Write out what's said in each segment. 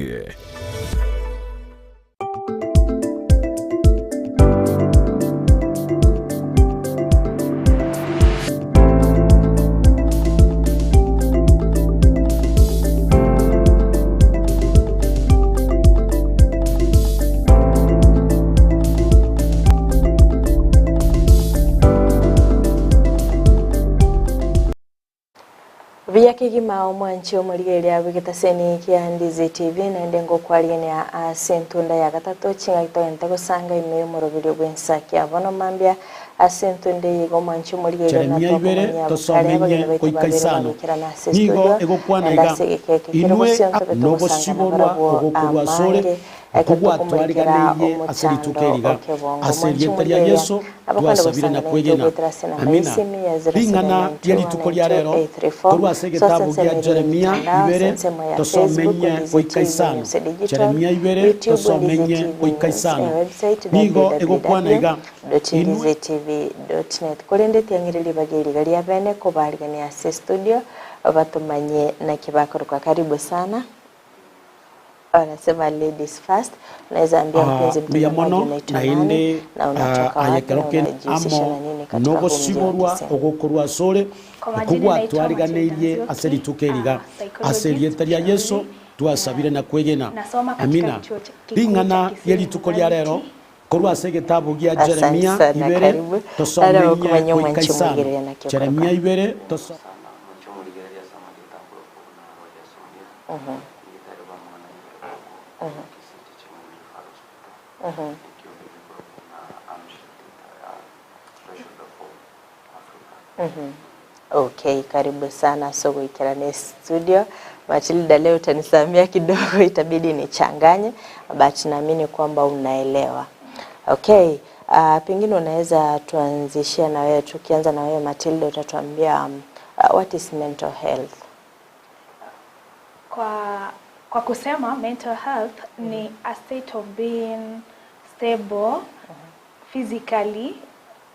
Eke. Buya kegima omwanchi omorigereria bw'egetaseni kia Ndizi TV naende ngokwarigania ase entunda ya gatato ching'aki togente gosanga ime y'omoroberio bw'ensa kia bono mambia ase entunda eye iga omwanchi omorigereria Jeremia ibere natwakomanyia kare abageni tosomenye baito goika babere isano. bagoikerana ase Nigo estudio egokwana naende iga, ase egeka eke kere Inwe bosio ntobe togosanga nogosiborwa nabarabwo ogokorwa asore, amange Ekero tokomorikera okogwatwariganeirie ase rituko omochando eri iga. o kebongo, Ase mwanche erieta ria omorigereria, Yeso nabo kwenda twasabire na gosanga naintwe kwegena. goetera ase enamba Amina. y'esimi ya Ring'ana rie rituko ria rero 0792192834, korwa ase ase egetabu ensemo gia ere Jeremia y'emitandao, ase ibere ensemo ya Facebook, tosomenye Ndizi goika TV isano. News Digital, Jeremia ibere YouTube, Ndizi tosomenye TV goika News, isano. ewebsite Nigo egokwana iga, Inwe www.ndizitv.net. Korende tiang'ire ribaga eri iga ria bene kobaarigania ase estudio batomanye naki bakorokwa. Karibu sana. Wanasema ladies first. Unaweza ambia mpenzi Mbuya mtazamaji mono unaitwa nani naende na unatoka aye wapi kero na kende unajihusisha amo na nini katika huu mji wa nogosiborwa Kisii. ogokorwa asore Kwa majina naitwa Matilda okogwatwariganeirie Nzioki, ase rituko eri iga. ah, Ase psychologist, erieta ria Yeso mshauri, twasabire na kwegena. nasoma katika Amina. kituo kikuu cha Ring'ana Kisii rie rituko ria rero University. korwa ase egetabu gia Asante Jeremia sana, ibere karibu. Ara tosomenye okomanya goika omwanchi isano. omorigereria naki Jeremia okoroka. ibere toso. Sana, mwanche omorigereria ase amarieta akorokwa buna Rogers Ondiek, Nyagetari bw'amang'ana y'ekerogo Kisii Teaching and Referral Hospital, ekiombe gekorokwa buna Amshi Threshold of Hope Africa. Okay, karibu sana ase ogoikerana estudio. Matilda, leo utanisamia kidogo, itabidi nichanganye, but naamini kwamba unaelewa. Okay, pengine unaweza tuanzishia na wewe, tukianza na wewe Matilda, utatuambia what is mental health? Kwa kusema mental health ni a state of being stable physically,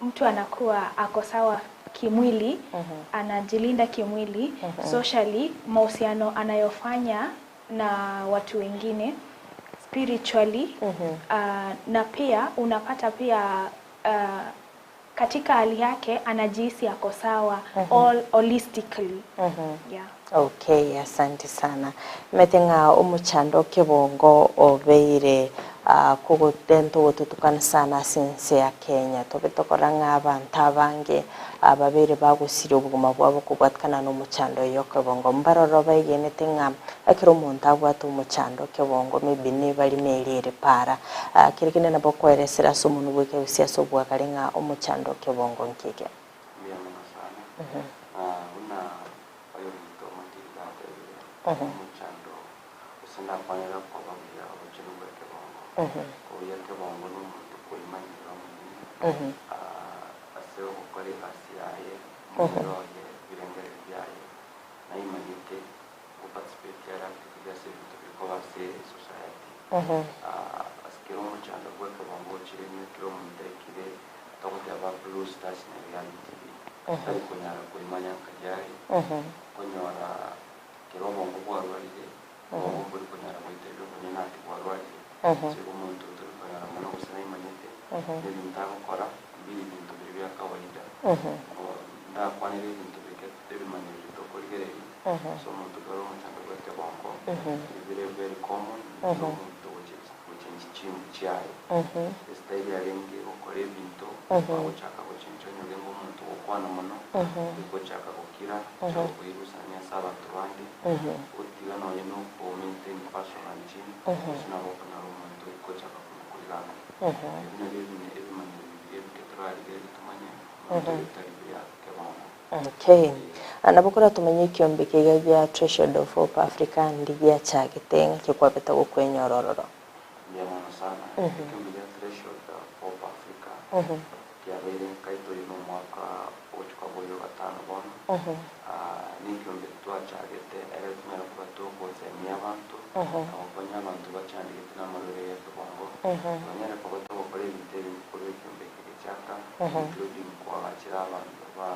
mtu anakuwa ako sawa kimwili, anajilinda kimwili, socially, mahusiano anayofanya na watu wengine, spiritually, na pia unapata pia katika hali yake anajihisi ako sawa all holistically. Yeah. Okay, asante sana. Mete ng'a omochando kebongo obeire kogotenta ogotutukana sana ase ense ya Kenya. Tobe tokora ng'a abanto abange babeire bagosiria obogima bwabo kobwatikana na omochando oyo kebongo. Mbaroro baigenete ng'a ekero omonto abwate omochando kebongo maybe nibarime ere ere para. Kere kende nabo okoeresera ase omonwe bweke gose ase obwagare ng'a omochando kebongo nkeke. Mbuya mono sana. Buna oyominto Matilda atebire, omochando gose ndakwanera koba buya obochenu bwa ekebongo. Kobuya ekebongo na omonto koimanyera omonyene ase ogokora egasi yaye, omobere oye, ebirengererio biaye, naimanyete goparticipate are actively ase ebinto bikoba ase esociety. Ase kera omochando bwa ekebongo ochire nigo kera omonto aikire togoteba lose touch na reality, tari konyara koimanya nkaria are, okonyora kera obongo bwarwarire, obongo mbori konyara goitebia obonyene ati bwarwarire. Ase igo omonto tori konyora mono gose naimanyete, na ebinto agokora mbiri binto biria bia kawaida. Igo ndakwanere ebinto bike ebimanyererio tokorigereria, ase omonto kero omochando bwa ekebongo, ebire very common, na omonto gochenchi chimbu chiaye. Estyle yarenge gokora ebinto, bagochaka gochencha onye orenge omonto ogokwana mono, gochaka gokira, gochaka koirusania ase abanto bande, gotiga nonye na oko maintain personal hygiene, gose nabo okonyora omonto gochaka koigana. Ebi nabio ebimanyererio biria ebike torarigererie tomanye omonto oyo tari buya kebongo. Okay. Nabo koratomanye ekiombe kiga gia Threshold of Hope Africa ndi giachagete ng'aki kwabete gokwenyora ororo. Mbuya mono sana. Ekiombe gia Threshold of Hope Africa kiabeire nkaito oyo nomwaka ogochika bwa ogatano bono. Nekiombe twachagete ere tonyare koba togosemia abanto na gokonya abanto bachandegete namarwaire ya ekebongo. Tonyare koba togokora ebinto ebinge korwa ekiombe eke gechaka including koagachera abanto ba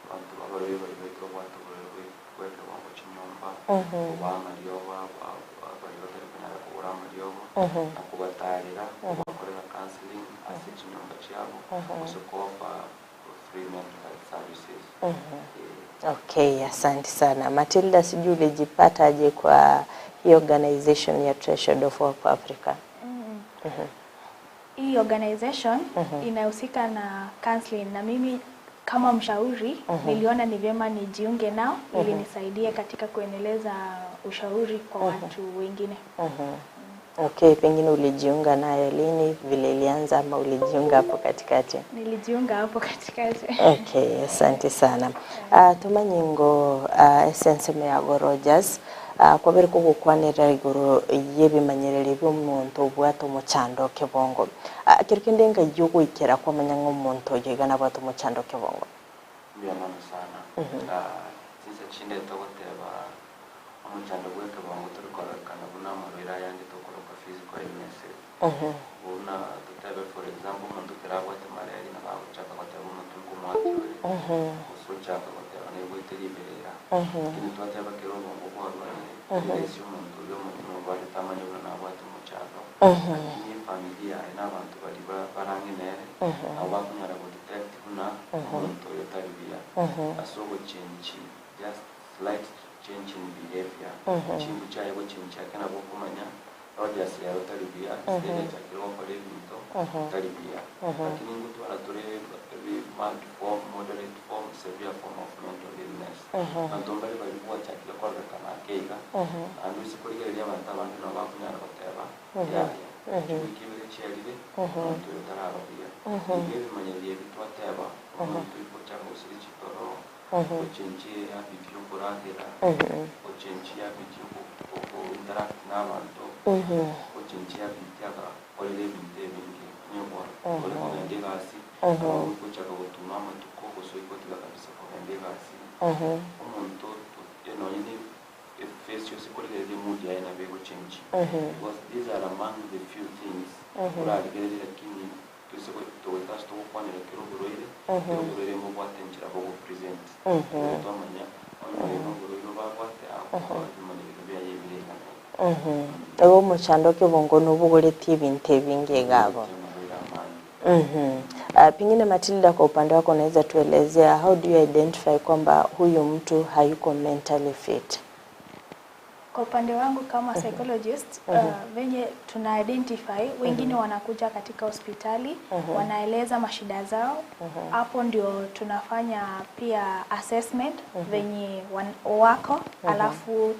abanto abarwaire baria baito babwate oborwaire bwa ekebongo chinyomba, kobaa amariogo baria batari konyara. Na kobatarera, kobakorera counseling ase chinyomba chiabo, gose ko-offer free mental health services. Okay, asante sana. Matilda, sijui ulijipata aje kwa hii organization ya Treasured of Hope Africa? Hii organization inahusika na counseling na mimi kama mshauri niliona ni vyema nijiunge nao ili nisaidie katika kuendeleza ushauri kwa watu wengine. Okay, pengine ulijiunga nayo lini, vile ilianza ama ulijiunga hapo katikati? Nilijiunga hapo katikati. Okay, asante sana. Tomanyingo esensemo yago Rogers kwabere kogokwanera igoro yebimanyereri bia omonto obwate omochando kebongo. Kero kende ngai ogoikera kwamanya ng'a omonto oyo iga nabwate omochando kebongo. Mbuya mono sana. Chinsa chinde togoteba omochando bwa ekebongo tori kororekana buna amarwaire ayange tokoroka physical illnesses. Buna totebe for example omonto ekero abwate malaria nabo agochaka goteba omotwe nkomwaki ore, gose ochaka goteba naigwete riberera. Lakini twateba kero obongo bwarwarire, tari rahisi omonto oria omonyene orwarete amanye buna nabwate omochando, lakini efamiri yaye na abanto baria barang'e nere, nabo bakonyara godetect buna omonto oyo tari buya. Ase ogochenchi just slight change in behavior, chimbu chiaye gochenchia ake nabo okomanya Rogers rero tari buya, instead achakire gokora ebinto tari buya. Lakini ngotwara tore mild form, moderate form, severe form of mental illness. Abanto mbare baria gwachakire kororekana ake iga, naende ase korigereria abanto abange nabo bakonyara goteba yaya, chiwiki ibere chiarire, omonto oyo taraba buya. Igo ebimanyererio ebi twateba, omonto ogochaka gosiria chitoro, gochenchia ehabit ya okoragera, gochenchia ehabit ya okointeract na abanto, gochenchia ehabit agakorera ebinto ebinge, onye ore kogenda egasi, nabo ogochaka gotuma amatuko gose oigotiga kabisa kogenda egasi, omonto nonye na eface yonsi korigereria emood yaye nabo egochenchia. Because these are among the few things orarigererie lakini Toise togoika ase togokwanera kera oborwaire, kera oborwaire mbobwate enchera bogopresent. Igo twamanya onye oyo noborwaire obabwate agokora ebimanyererio biaye ebire iga na iga. Igo omochando kebongo nobogoretie ebinto ebinge iga abwo. Obogoretie amarwaire amange. Pengine Matilda, kwa upande wako unaweza tuelezea how do you identify kwamba huyu mtu hayuko mentally fit? Kwa upande wangu kama psychologist, venye tuna identify wengine wanakuja katika hospitali wanaeleza mashida zao, hapo ndio tunafanya pia assessment venye wako, alafu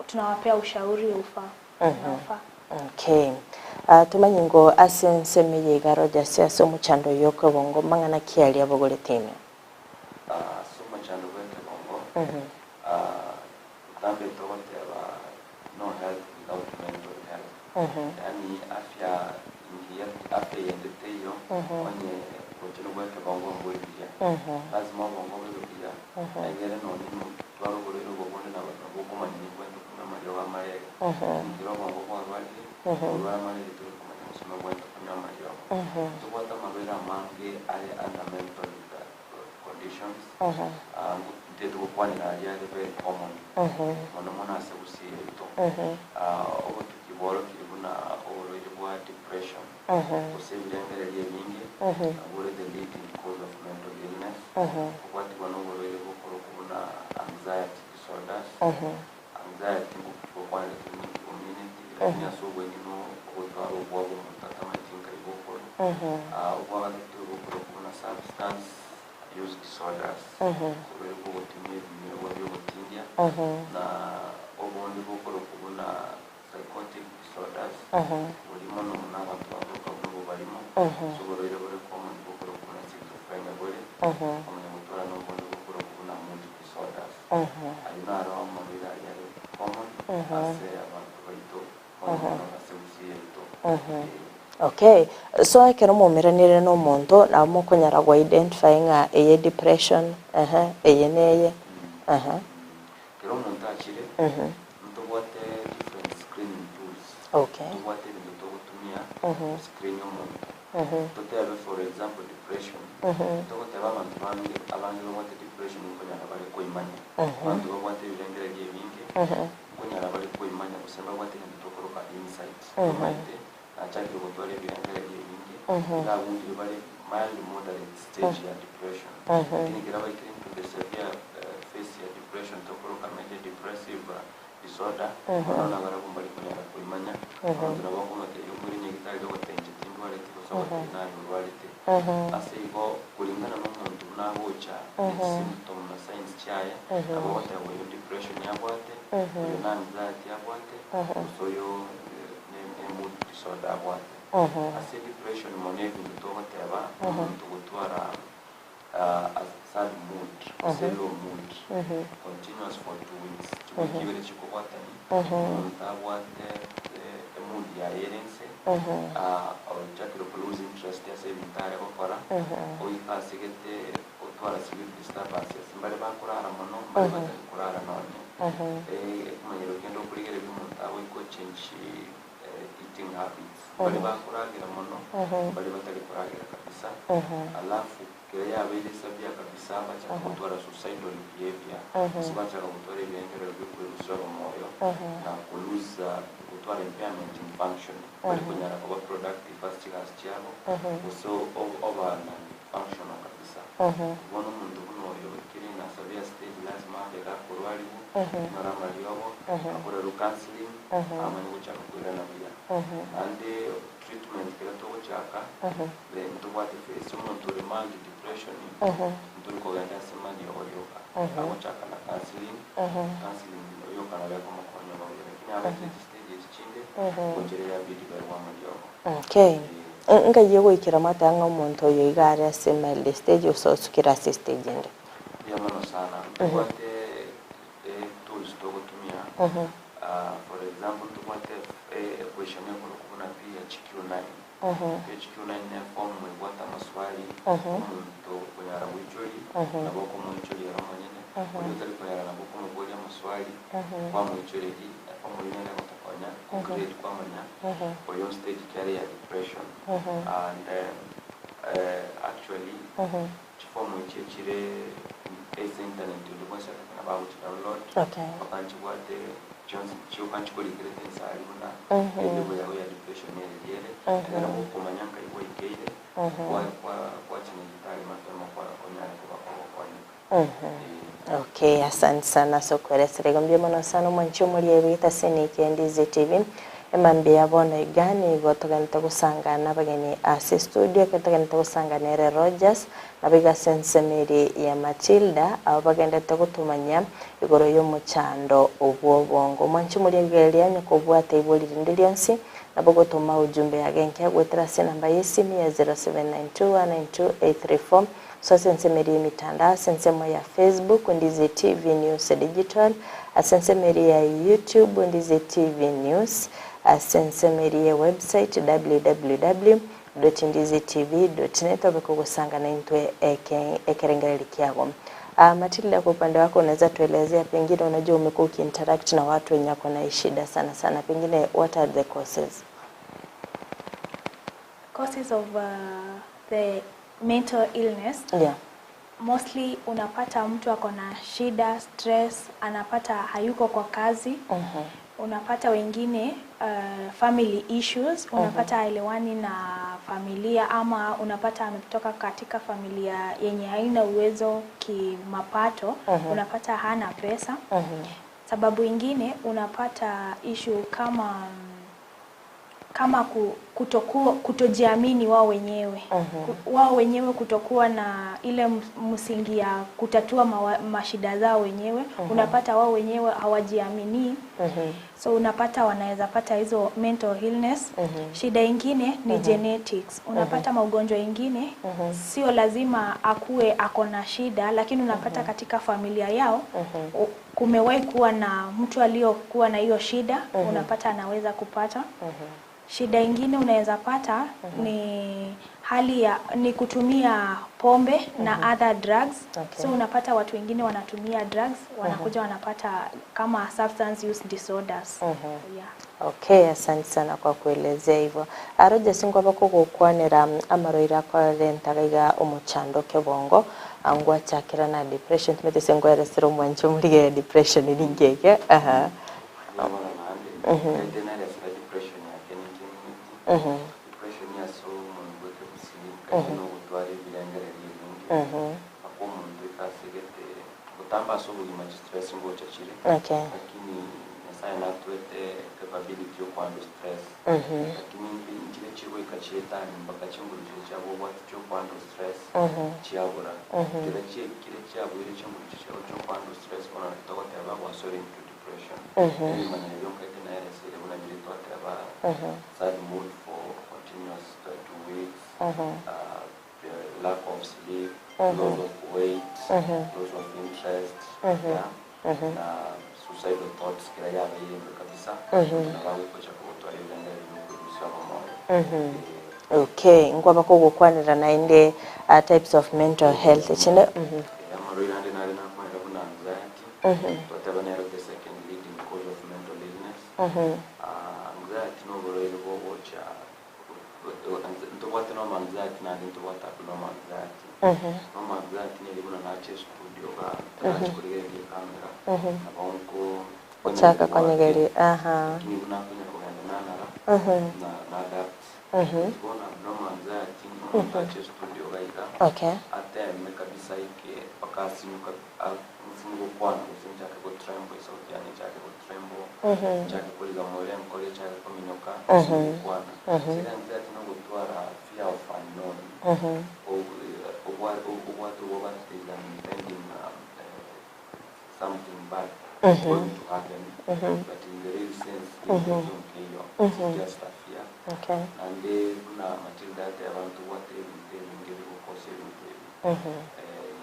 tunawapea ushauri unaofaa. Okay. Tomanye ngo ase ensemo eye iga Rogers ase omochando oyo okobongo mang'ana ki aria abogorete ime? Ase omochando bwa ekebongo, botambe togoteba no health without mental health. Yaani afya engiya, afya eyende teiyo onye obochenu bwa ekebongo mbori buya. Lazima obongo bobe buya, egere nonye notware oborwaire obo bonde nabo okomanya nibwate konywa amariogo amarege. Lakini ekero obongo bwarwarire, korwara amarege tori komanya gose nobwate konywa amariogo. Tobwate amarwaire amange are under mental conditions, ntete gokwanera aria are very common, mono mono ase gusii yaito. Obotuki bworokire buna oborwaire bwa depression, gose ebirengererio ebinge, nabwo bore the leading cause of mental illness, kobwatigwa na oborwaire bokorokwa buna anxiety disorders. Anxiety ngokwanera tore ninki bomineti, lakini ase obweng'e no ogotwara obwoba omonto atamanyeti nkai bokoro. Obwa gatato bokorokwa buna substance use disorders, oborwaire bwa ogotumia ebinyobwa bia ogotindia, na obondi bokorokwa buna psychotic disorders, boria mono mono abanto bakoroka buna obobarimo, ase oborwaire bore common bokorokwa buna schizophrenia bore, okomanya gotwara na obondi bokorokwa buna mood disorders. Ayio naro amarwaire aria are common ase abanto baito, mono mono ase gusii yaito. Okay, so ekero moumeranire na omonto nabo mokonyara go identify ng'a eye depression, eye neye. Kero omonto achire, ntobwate different screening tools. Ntobwate ebinto togotumia goscreen omonto. Totebe for example depression, togoteba abanto bange abange babwate depression nkonyara bare koimanya. Abanto babwate ebirengererio ebinge, nkonyara bare koimanya gose mbabwate egento tokoroka. tokoroka insight omanyete nachakire gotwara ebirengererio ebinge iga abwo bare mild moderate stage ya depression lakini kera baikire into the severe phase ya depression tokoroka major depressive disorder bono nabarabwo mbari konyara koimanya abanto nabo okomotebia omoire nyagitari ogoteba inche tindwareti gose ogotebia naye orwarete ase igo kulingana na omonto buna agocha ne chisymptom na signs chiaye nabo ogoteba oyo depression yabwate oyo na anxiety abwate gose oyo ne ne mood disorder abwate ase depression mono ebinto togoteba omonto gotwara a sad mood gose low mood continuous for 2 weeks chiwiki ibere chikobwatani omonto abwate emood yaye ere nse ochakire ku lose interest ase ebinto are gokora oika asigete otwara sleep disturbances mbare bakorara mono mbare batari korara nonye ekomanyero kende okorigereria omonto agoika ochange eating habits mbare bakoragera mono mbare batari koragera kabisa alafu kere yabeire sabia kabisa bachaka gotwara suicidal behavior gose bachaka gotwara ebirengerero bia okwerusia omoyo na kuluza gotwara impairment in functioning bari konyara koba productive ase chigasi chiabo gose oba non functional kabisa bono omonto buna oyo kere na severe stage lazima abe gakorwariwu nyora amariogo akorerwa counseling amanye gochaka koirana buya naende treatment kera togochaka ntobwate phase omonto ore mild depression ntori kogenda ase mariogo rioka agochaka na counseling counseling oyoka nabo ekomokonya babuya lakini abache stages chinde gocherera bidi barwa amariogo. Okay, ngai goikera mwatanga omonto oyo iga are ase mild stage ososukira ase stage ende. Mbuya mono sana ntobwate tools togotumia for example ntobwate equation ekoroku buna PHQ-9. PHQ-9 ne form ebwate amaswali omonto okonyara goichori nabo okomoichoria ere omonyene oria otari konyara nabo okomoboria amaswali kwamoichoreri eform eywo nere egotokonya kograde kwamanya oyo stage ki are ya depression and actually chifomu echi chire ase internet onde bwensi atakana bagochi download bakanchibwate chionsi chiokanchikorikirete ensari buna elebo yago ya depression ere riere egere gokomanya nkai gwaikeire kwachinyagetari mapema onyare koba kogokonyeka. Okay, asante sana so kuelezera igo mono sana omwanchi omori ebita senike Ndizi TV emambi ya bono igani igo togente gusangana abageni ase studio ke togente gusangana ere Rogers nabiga sensemeri ya Matilda abo bagendete gotumanya igoro y'omochando obwobongo omwanchi omori egeria nyakobwata ibori rinde rionsi nabo gotuma ujumbe yagenke gwetera ase namba y'esimu ya 0792192834 so sensemeri mitandao sensemo ya Facebook Ndizi TV News Digital asensemeri ya YouTube Ndizi TV News asensemeri ya website www.ndizitv.net obekugusanga na intwe ekerengereri kiago. Matilda, kwa upande wako unaweza tuelezea, pengine unajua umekuwa ukiinteract na watu wenye wako na shida sana sana, pengine what are the causes? Causes of the mental illness mostly unapata mtu ako na shida stress, anapata hayuko kwa kazi. Unapata wengine family issues, unapata haelewani na familia ama unapata ametoka katika familia yenye haina uwezo kimapato, unapata hana pesa. Sababu ingine unapata issue kama kama kutokuwa kutojiamini wao wenyewe wao wenyewe kutokuwa na ile msingi ya kutatua mashida zao wenyewe unapata wao wenyewe hawajiamini so unapata wanaweza pata hizo mental illness. Shida ingine ni genetics unapata magonjwa ingine sio lazima akuwe ako na shida lakini unapata katika familia yao kumewahi kuwa na mtu aliyokuwa na hiyo shida unapata anaweza kupata shida ingine unaweza pata ni hali ya ni kutumia pombe na other drugs so unapata watu wengine wanatumia drugs wanakuja wanapata kama substance use disorders yeah. Okay, asante sana kwa kuelezea hivyo. Roger singwaba kugukwanira amaroira akorentaga iga omochando kebongo angwachakira na depression tumete singweresera omwanchi omorige depression ningege aha. Nabona naende ete naresera Depression ase omonto bweke gusii nkaete nogotwara ebirengererio ebinge mpaka omonto ekasigete gotamba ase obogima chistress ngocha chire. Lakini Nyasaye natwete capability yokohandle stress. Lakini nchire chigoika chietani mpaka chinguru chiria chiabobwati chiokohandle stress chiabora. Kera chiaikire chiabuire chinguru chiria chiabo chiokohandle stress bono togoteba gwasore into depression. Ebimanyero bionkaete naereseire buna biria twateba sad mood for continuous 2 weeks, lack of sleep, loss of weight, loss of interest, yeah, na suicidal thoughts kira yabeire embe kabisa, na bagokocha kogotwara ebirengero biokorusia omoyo. Okay, nkwaba kogokwanera naende types of mental health chinde. Amarwaire ande nare nakwanera buna anxiety. Twateba nero the second leading cause of mental illness. Anxiety noborwaire bogocha ntobwate normal anxiety nande ntobwate abnormal anxiety. Normal anxiety neri buna nache studio ga tarachi kurigereria camera nabo nko Ochaka konyegeria aha. Lakini buna akonyara kogenda nanara na adapt. Bona abnormal anxiety, omonto ache studio gaiga ateme kabisa ike mpaka asinyuka nsinye gokwana gose nchake gotremble, esauti yane nchake gotremble, nchake koriga more nkore nchake kominyoka nsinye gokwana. Sere anxiety nogotwara fear of unknown. Obwate obwoba there is an impending something bad going to happen, but in the real sense iyo it's just a fear. Nande buna Matilda ate abantu bwate ebintu ebinge bigukosa ebintu ebi,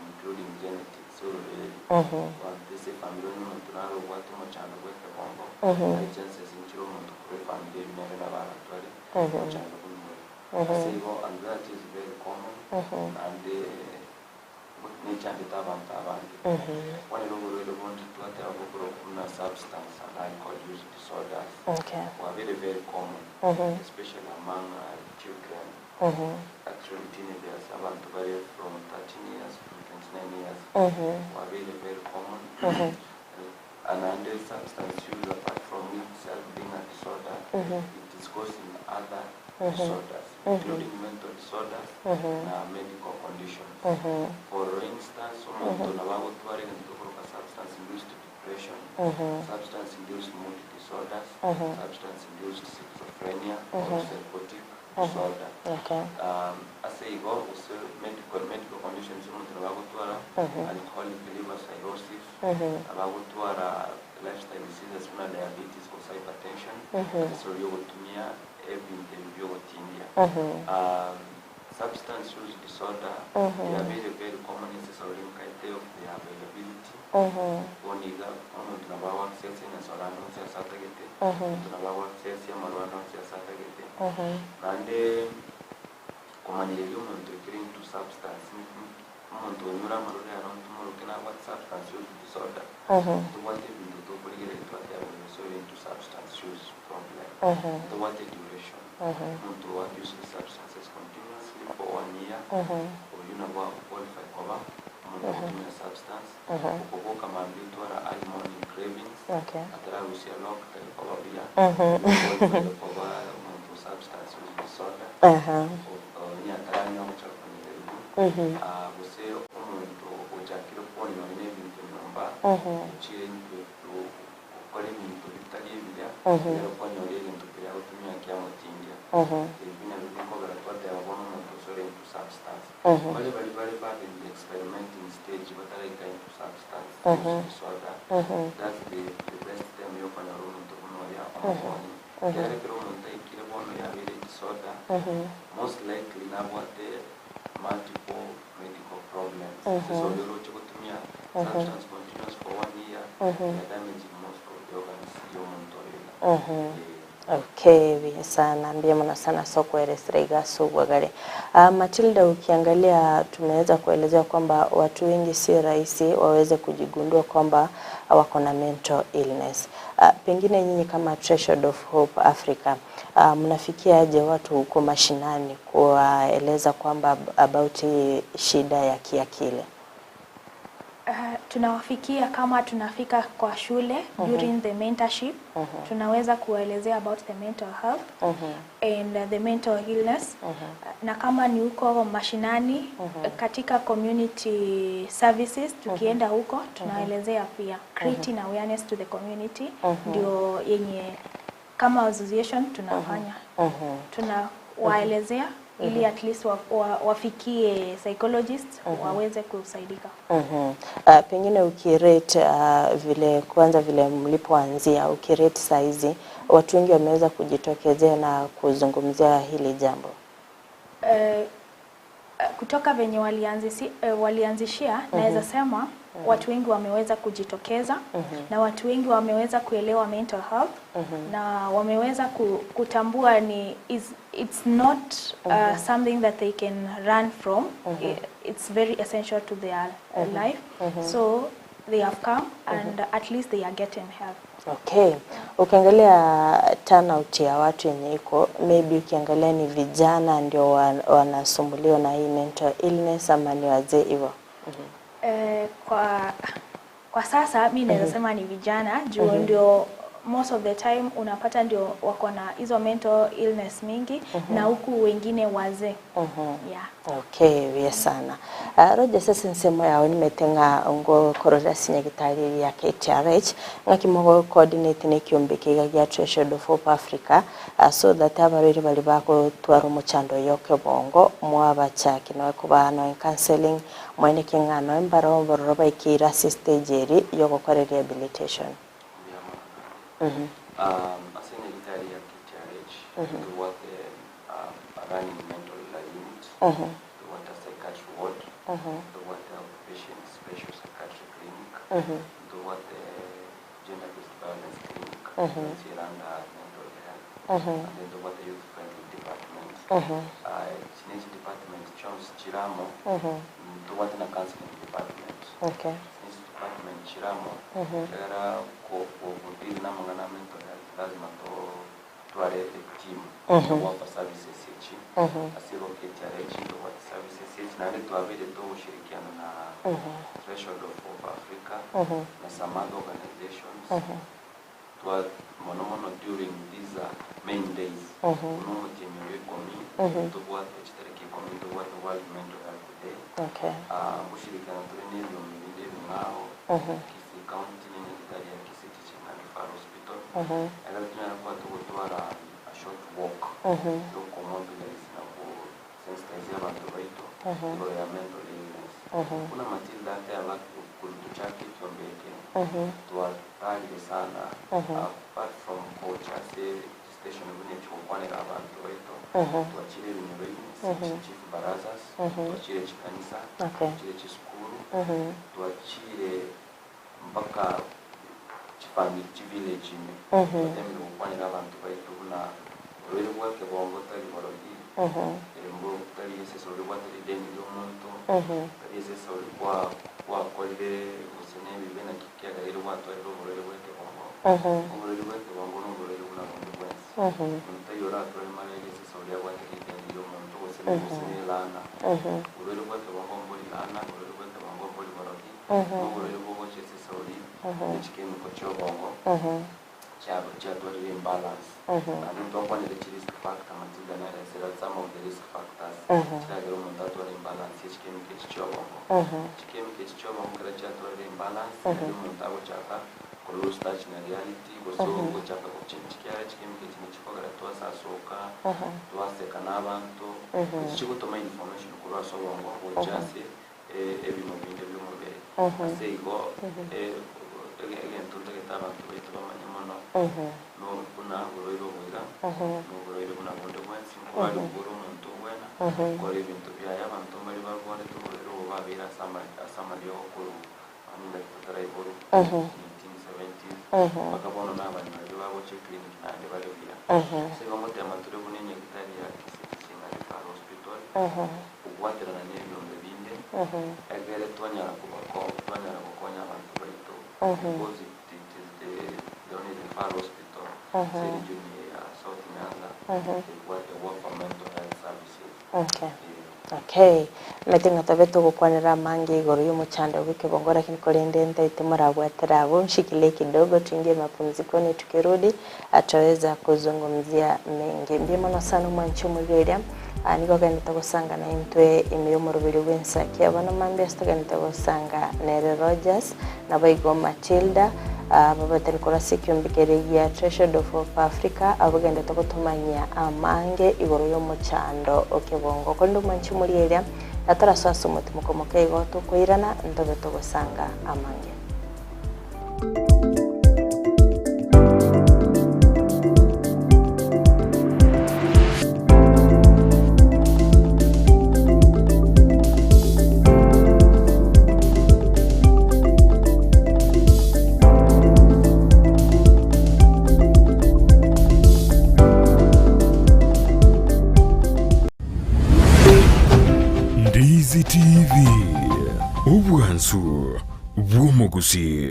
including genetics ororeri bantu ase efamily onye omonto naro obwate omochando bweke bongo hari chances nchire omonto korwa efamily ebi nere nabo aratware omochando buna oyo. Ase igo anxiety is very common naende nechandete abantu abange. Kwanera oborwaire bondi twateba bokorokwa buna substance and alcohol use disorders were very very common, especially among children, actually teenagers, abantu bari from 13 years to 29 years, were very very common. And under substance use, apart from itself being a disorder, it is causing other disorders, including mental disorders na medical conditions. For instance, omonto nabagotwara egento tokoroka substance induced depression, substance induced mood disorders, substance induced schizophrenia or psychotic disorder. Ase igo gose medical conditions, omonto nabagotwara alcoholic liver cirrhosis, abagotwara lifestyle diseases buna diabetes gose hypertension ase ogotumia ebinto ebi biogotindia. Substance use disorder, they are very very common ase of the availability. Boniga omonto nabo access enyasorando nse ase atagete, omonto nabo access amarwando nse ase atagete. Naende komanyereria omonto ekere into substance, omonto onyure amarore aro ntumoroke nabwate substance use disorder, tobwate ebinto tokorigereria twateba oyo into substance use problem. Tobwate duration, omonto abuse substances continuously for one year, oyu nabo agoqualify koba omonto ogotumia substance. Okoboka mambia otwara early morning cravings atararusia lock tari koba buya, qualify koba omonto substance use disorder. Onye ataranywa gochaka konyererigu, gose omonto ochakire kwonyora n'ebinto nyomba ochire into gokora ebinto bitari ebiya rero kwanyora egento keria agotumia kiamotindia. Ebi nabio bikogera twateba bono omonto osore into substance. Bari bari bari bad in the experimenting stage bataraika into substance use disorder, that's the best time yokonyora omonto buna oria omokonyi. Kere omonto aikire bono yabere disorder, most likely nabwate multiple medical problems. Sasa oroche gotumia substance continuous for one year, they are damaging most of the organs y'omonto oyo. Okay, bien sana, mbia mno sana sokuelezea igasugwagale. Matilda, ukiangalia tumeweza kuelezea kwamba watu wengi si rahisi waweze kujigundua kwamba wako na mental illness. Pengine nyinyi kama Threshold of Hope Africa, mnafikiaje watu huko mashinani kuwaeleza kwamba about hii shida ya kiakili? Tunawafikia kama tunafika kwa shule during the mentorship. Tunaweza kuwaelezea about the mental health and the mental illness. Na kama ni huko mashinani, katika community services, tukienda huko tunaelezea pia, creating awareness to the community. Ndio yenye kama association tunafanya, tunawaelezea ili at least wafikie psychologists waweze kusaidika. Pengine ukirate vile kwanza vile mlipoanzia, ukirate saizi watu wengi wameweza kujitokezea na kuzungumzia hili jambo. Kutoka venye walianzishia, naweza sema watu wengi wameweza kujitokeza na watu wengi wameweza kuelewa mental health na wameweza kutambua ni it's not something that they can run from. It's very essential to their life, so they have come and at least they are getting help. Okay. Ukiangalia turnout ya watu yenye iko, maybe ukiangalia ni vijana ndio wanasumbuliwa na hii mental illness ama ni wazee hivyo? Kwa sasa mi naweza sema ni vijana juu ndio most of the time unapata ndio wako na hizo mental illness mingi, na huku wengine wazee, yeah. Okay, buya sana. Roger, sasa nsemo yawe nimetenga ngo korora sinyagitari ya KTRH ng'aki coordinate ne kiombe kiga gia Threshold of Hope Africa, so that abarwaire bari bakotwara omochando yoke bongo mwabachaki noe kuba noe counseling mwene king'ano embaro bororo baikire ase stage eri yogokora rehabilitation. Ase nyagitari ya KTRH tuwate a running mental unit, tuwate psychiatry ward, tuwate outpatient special psychiatry clinic, tuwate gender based violence clinic, under mental health, and then tuwate youth friendly department. Chinechi department chonse chiramo, tuwate na counseling department. Chinechi department chiramo era kudili na mangana mental health, lazima to tware a team wapa services echi. Asiro KTRH ndo services echi nande twabire to ushirikiano na Threshold of Hope Africa na some other organizations twa mono mono during these main days uno mutinyo ikomi tubwate chitariki 10 tubwate World Mental Health Day. Gushirikiana turi n'ibihumbi bindi bimwaho Kisii County n'Inyagitari ya Kisii Teaching and Referral Hospital, agara tunyara kuba tugutwara a short walk yo kumobilize na kusensitize abantu baitu igoro ya mental illness. Kuna Matilda ate aba kutuchaki tyombeke twatarire sana, apart from coach ase station bune chikukwanira abantu baitu, twachire ebinyoro chief barazas, twachire chikanisa, twachire chisukuru, twachire mpaka chifamily chivillage ime, twatemire gukwanira abantu baitu buna orwire bwake bongo tari borogi embo tari esese ori bwatari ideni ryomuntu tari esese ori kwakorire gose nebibe naki kiagarire bwatwarire oborwaire bweke bongo. Oborwaire bweke bongo noborwaire buna bonde bwensi. Omuntu tari oratware malaria esese oria bwatari ideni ryomuntu gose gose nelana. Oborwaire bweke bongo mbori lana, oborwaire bweke bongo mbori borogi, noborwaire bogocha esese ori echikemiko chiobongo kyatwarire imbalance. And twakwanire chi risk factor, Matilda naresera some of the risk factors kiragera omuntu atwara imbalance yechikemiko eki kyobongo. Chikemiko eki kyobongo kira kyatwarire imbalance, nari omuntu agochaka ku lose touch na reality gose gochaka chikiara chikemiko eki nikikogera twasasoka twaseka n'abantu eki kigotuma information korwa ase obongo gocha ase ebimo binde by'omubere. Ase igo egento ntagete abantu baitu bamanye mono no buna oborwaire obwiga noborwaire buna bonde bwensi nkorari bwore omonto obwena kora ebinto byaye. Abantu mbari barwarete oborwaire obo babeire ase amariogo koru totaraiboro 1970s mpaka bono n'abantu baria bagocha eclinic naende bare buya. So igo ngotema tore buna enyagitari ya Kisii Teaching and Referral Hospital kugwaterana n'ebyombe binde egere twanyara kubako twanyara gukonya abantu baitu, because it is the only referral hospital se region ya South Nyanza what for mental health services. Okay, omanyete ng'a tobe togokwanera amange igoro y'omochando bw'ekebongo lakini korende ntaete morabwatera abwo nshikilie kidogo tuingie mapumzikoni tukirudi ataweza kuzungumzia mengi. Mbuya mono sana omwanchi omoigeria, nigo ogenderete gosanga naintwe ime y'omoroberi bw'ensaki ya bono mambia ase togenderete gosanga nere Rogers naboigo Matilda babatari korwa ase ekiombe keria gia Treasured of Hope Africa abwo bagenderete gotomanyia amange igoro y'omochando o kebongo. Korende omwanchi omorieria natarasoa ase omotimoko moke igo tokoirana ntobe togosanga amange. Ndizi TV, obwansu bw'omogusi.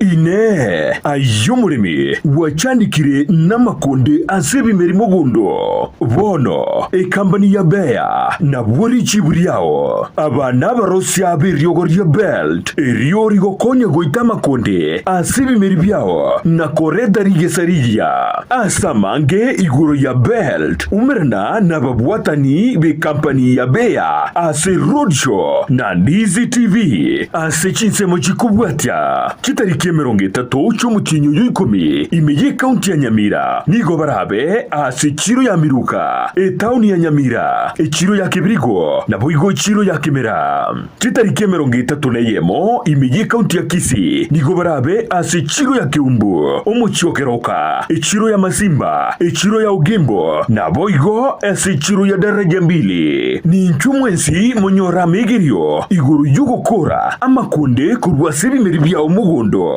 Inee! Aye omoremi, gwachandekire namakonde ase ebimeri mogondo? Bono ekambani ya Bayer nabwo richibu riao. Aba nabarosia b'eriogo ria Belt, erio rigokonya goita amakonde ase ebimeri biao na koreta rigesa rigiya. Ase amange igoro ya Belt, umerana nababwatani b'ekampani ya Bayer ase Roadshow na Ndizi TV ase chinsemo chikobwatia chitariki 30 chi'omotienyi oyo ikomi ime y'ekaunti ya Nyamira. Nigo barabe ase echiro ya Miruka, etaoni ya Nyamira, echiro ya Kebirigo, naboigo echiro ya Kimera. Chitariki 31 ime y'ekaunti ya Kisii nigo barabe ase echiro ya Keumbu, omochie o Keroka, echiro ya Masimba, echiro ya Ogembo, naboigo ase echiro ya Daraja Mbili. Ninchwe mwensi monyore amegerio igoro y'ogokora amakonde korwa ase ebimeri biao mogondo.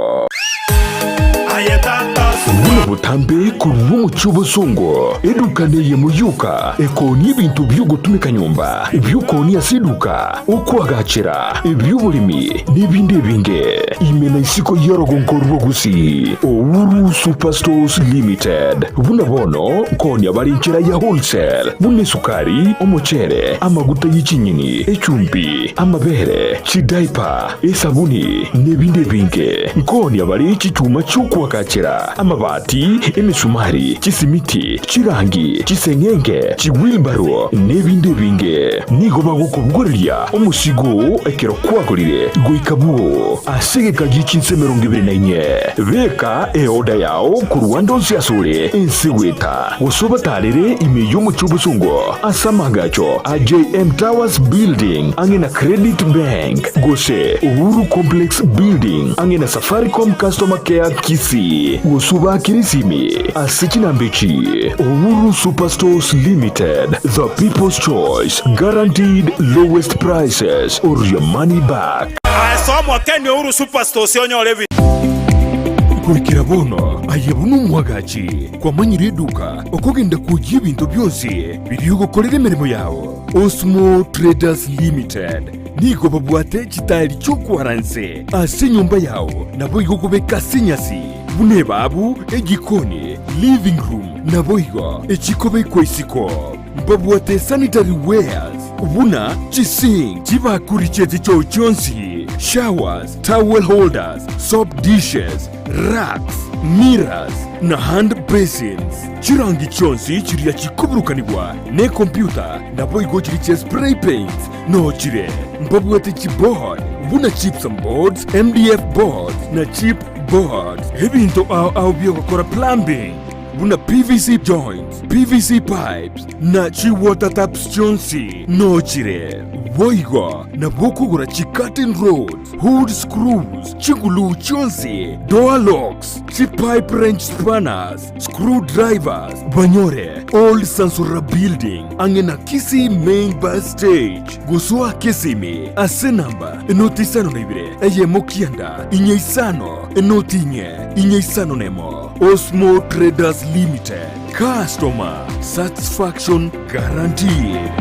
Buna botambe korwa omochie obosongo, eduka neyemo yoka ekoonia ebinto bi'ogotumeka nyomba, ebi'okoonia ase eduka, okoagachera, ebi'oboremi, na ebinde ebinge. Ime na isiko y'orogonko rwa Gusii, Uhuru Superstores Limited. Buna bono nkoonia bare enchera ya wholesale, buna esukari, omochere, amaguta ye chinyeni, echumbi, amabere, chidaipa, esabuni, nebinde ebinge. Nkoonia bare chichuma chi'okoagachera, amabati, emesumari, chisimiti, chirangi, chiseng'enge, chiwilbaro, nebinde ebinge. Nigo bagokobogoreria omosigo oo ekero kwagorire goika bwoo ase egeka gie chinsa 24. Beka eoda yao korwa ande onsi asore ense goeta, gose obatarere ime y'omochie obosongo ase amaagacho a JM Towers Building ang'e na Credit Bank, gose Uhuru Complex Building ang'e na Safaricom Customer Care Kisii, gose obaakere esimi ase chinamba echi, Uhuru Superstores Limited, the people's choice, guaranteed lowest prices or your money back. Ase omokeni Uhuru Superstores onyore ebi. Goikera bono aye buna omwagachi kwamanyire eduka okogenda kwoyia ebinto bionsi biria ogokorera emeremo yao. Osmo Traders Limited nigo babwate chitaeri chi'okwara nse ase enyomba yao naboigo okobeka ase enyasi buna ebabu, ejikoni, living room naboigo echikobekwa isiko. Mbabwate sanitary wares buna chisink, chibakuri chie chichoo chionsi, showers, towel holders, soap dishes, racks, mirrors na hand basins. Chirangi chionsi chiria chikoburukanigwa nekompyuta naboigo chiria chia spray paints noo chire. Mbabwate chiboard buna gypsum boards, MDF boards na chip boards. Ebinto ao ao biogokora plumbing buna PVC joints, PVC pipes na chi water taps chionsi noo chire. Boigo nabo okogora chi curtain rods, hood screws, chiguluu chionsi, door locks, chi pipe wrench spanners, screw drivers, banyore Old Sansora Building ang'e na Kisii Main Bus Stage. Gosoa Kisimi ase namba 052 1 9 5 0 4 4 51. Osmo Traders Limited, customer satisfaction guaranteed.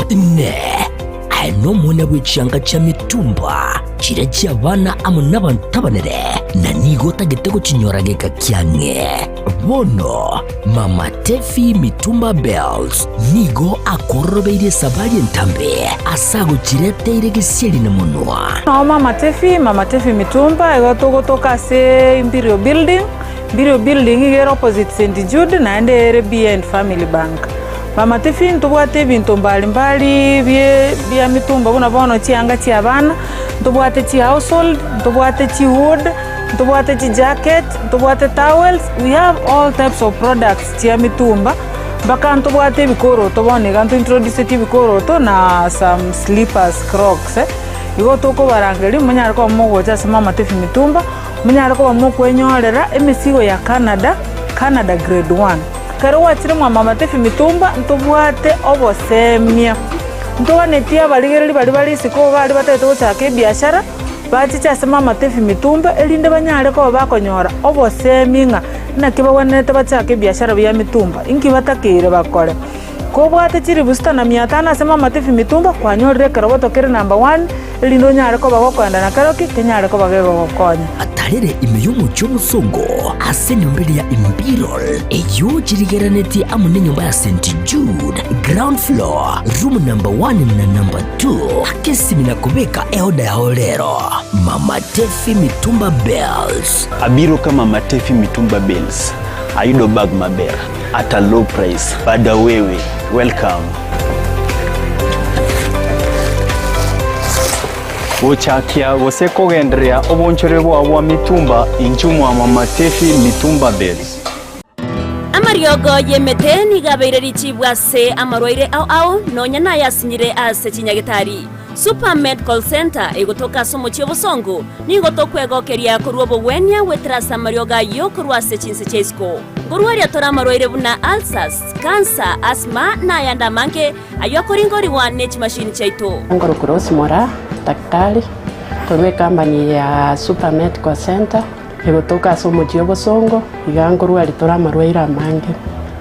Inee! Aye nomwana bwe chianga chia mitumba? Chiria chi'abana amo nabanto abanene, na nigo otagete gochinyora geka kiang'e. Bono Mama Tefi Mitumba Bells nigo akororobeirie esabari entambe ase agochireteire gesieri na monwa. Nao Mama Tefi, Mama Tefi Mitumba, igo togotoka ase Imperial Building, Imperial Building iga ere opposite St Jude naende ere behind Family Bank. Mama Tefi ntobwate ebinto mbali mbali bie bia mitumba buna bono chianga chia abana, ntobwate chi household, ntobwate chi hood, Ntobwate chijacket, ntobwate towels, we have all types of products chia mitumba, mpaka ntobwate ebikoroto bono iga ntointroducetie ebikoroto na some slippers, crocs eh. Igo tokobarangeria monyare koba mogocha ase Mama Tefi Mitumba, monyare koba mokwenyorera emesigo ya Canada, Canada grade one. Ekero gwachire mwa Mama Tefi Mitumba ntobwate obosemia, ntoganetie abarigereria baria bare isiko baria batagete gochaka ebiashara. Bachiche ase mamatebi mitumba, erinde banyare koba bakonyora obosemi ng'a naki bagwenerete bachake ebiashara bia mitumba, inki batakeire bakore. Kobwate chilifu sita na mia tano ase mamatebi mitumba, kwanyorire ekeroboto kere number one, erinde onyare koba gokoenda na keroki kenyare koba gegogokonya. Atarere ime y'omochie omosongo ase enyomba eria ya Imperial, eyio chirigeranetie amo nenyomba ya St. Jude, ground floor, room number one na number two. Akesimi na kobeka eoda yao rero. Mama Tefi Mitumba Bells. Abiro ka Mama Tefi Mitumba Bells ayudo bag maber at a low price. Bada wewe, welcome. Gochakia gose kogendereria obonchore bwao bwa mitumba inchuo mwa Mama Tefi Mitumba Bells. Amariogo y'emete nigo abeire richibu ase amarwaire ao ao, nonya nayasinyire ase chinyagetari. Super Medical Centre egotoka ase omochie obosongo, nigo tokwegokeria korwa obogwenia goetera ase amariogo ayio korwa ase chinse chia isiko. Nkorwaria tore amarwaire buna ulcers, cancer, asthma na ayande amange ayio akoringorigwa ne chimashini chiaito. Nkorokwa Rose Moraa, daktari, korwa ecompany ya Super Medical Centre. Egotoka ase omochie obosongo, iga nkorwa aria tore amarwaire amange.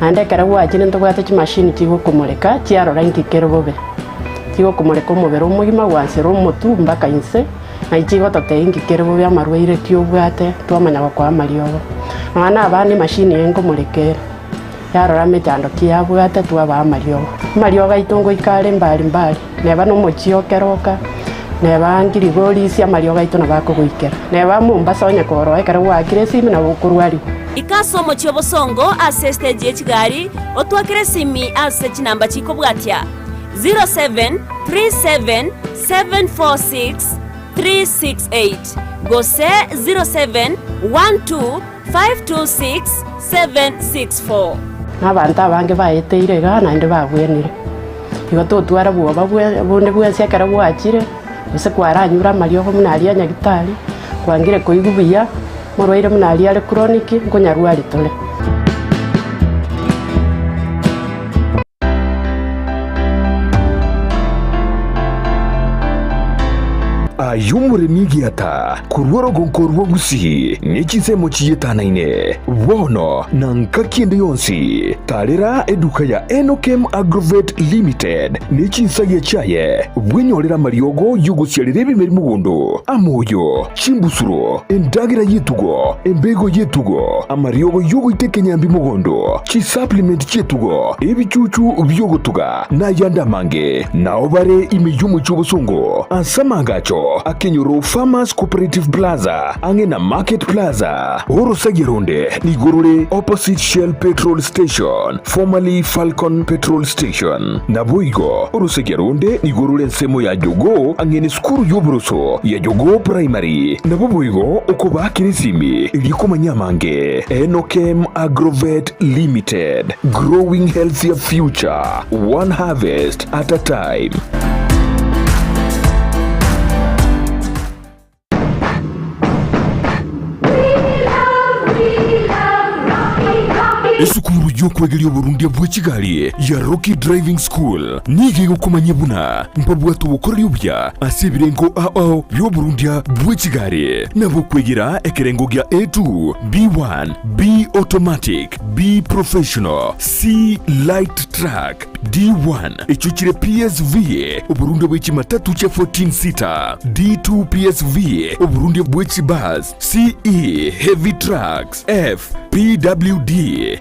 Naende ekero gwachire ntobwate chimashini chigokomoreka chiarora inki kere bobe. Chigokomoreka omobere omogima gwansera omotwe mpaka inse, naki chigototebia inki kere bobe amarwaire ki obwate twamanya gokoa amariogo. Nonya na abana emashini eye nkomoreka ere, yarora emechando ki yabwate twabaa amariogo. Amariogo aito ngoika are mbari mbari, neba na omochie o keroka, neba ngirigorisia amariogo aito nabo akogoikera, neba Mombasa onye koroa ekero gwaakire esimi nabo okorwarigwa. Ika ase omochie obosongo ase estage ye chigari, otwakere esimi ase chinamba chikobwatia, 0737 746 368 gose 0712 526 764. Na abanto abange baeteire igaa naende babwenire. Igo totwara bwoba bonde bwensi ekero gwachire, gose kwaranyure amariogo buna aria a nyagitari, kwangire koigwa buya, morwaire buna aria are chronic, nkonyarwari tore. Aye omoremi egiata, korwa orogonko rwa Gusii ne chinsemo chietanaine, bono na ngaki ende yonsi, tarera eduka ya Enokem Agrovet Limited ne chinsagia chiaye, bwenyorere amariogo y'ogosiarera ebimeri mogondo, amoyo, chimbusuro, endagera y'etugo, embego y'etugo, amariogo y'ogoita ekenyambi mogondo, chisupplement chi'etugo, ebichuchu bi'ogotuga, na ayande amange. Nao bare ime y'omochie obosongo ase amaagacho akenyoro Farmers Cooperative Plaza ang'e na Market Plaza. Orosagia ronde nigo rore opposite Shell Petrol Station, formerly Falcon Petrol Station. Naboigo orosagia ronde nigo rore ensemo ya Jogoo ang'e nesukuru y'oboroso ya Jogoo Primary. Nabo boigo okobaakera esimi erio komanya amange. Enokem Agrovet Limited, growing healthier future, one harvest at a time. Esukuru y'okwegeria oborundia bwe chigari ya Rocky Driving School nigo egokomanyia buna mbabwate obokoreri obuya ase ebirengo ao ao bi'oborundia bwe chigari, nabo okwegera ekerengo gia A2, B1, B Automatic, B Professional, C Light Truck, D1, echio chire PSV, oborundia bwe chimatatu chia 14 seater, D2 PSV, oborundia bwe chibus, CE, Heavy Trucks, F, PWD,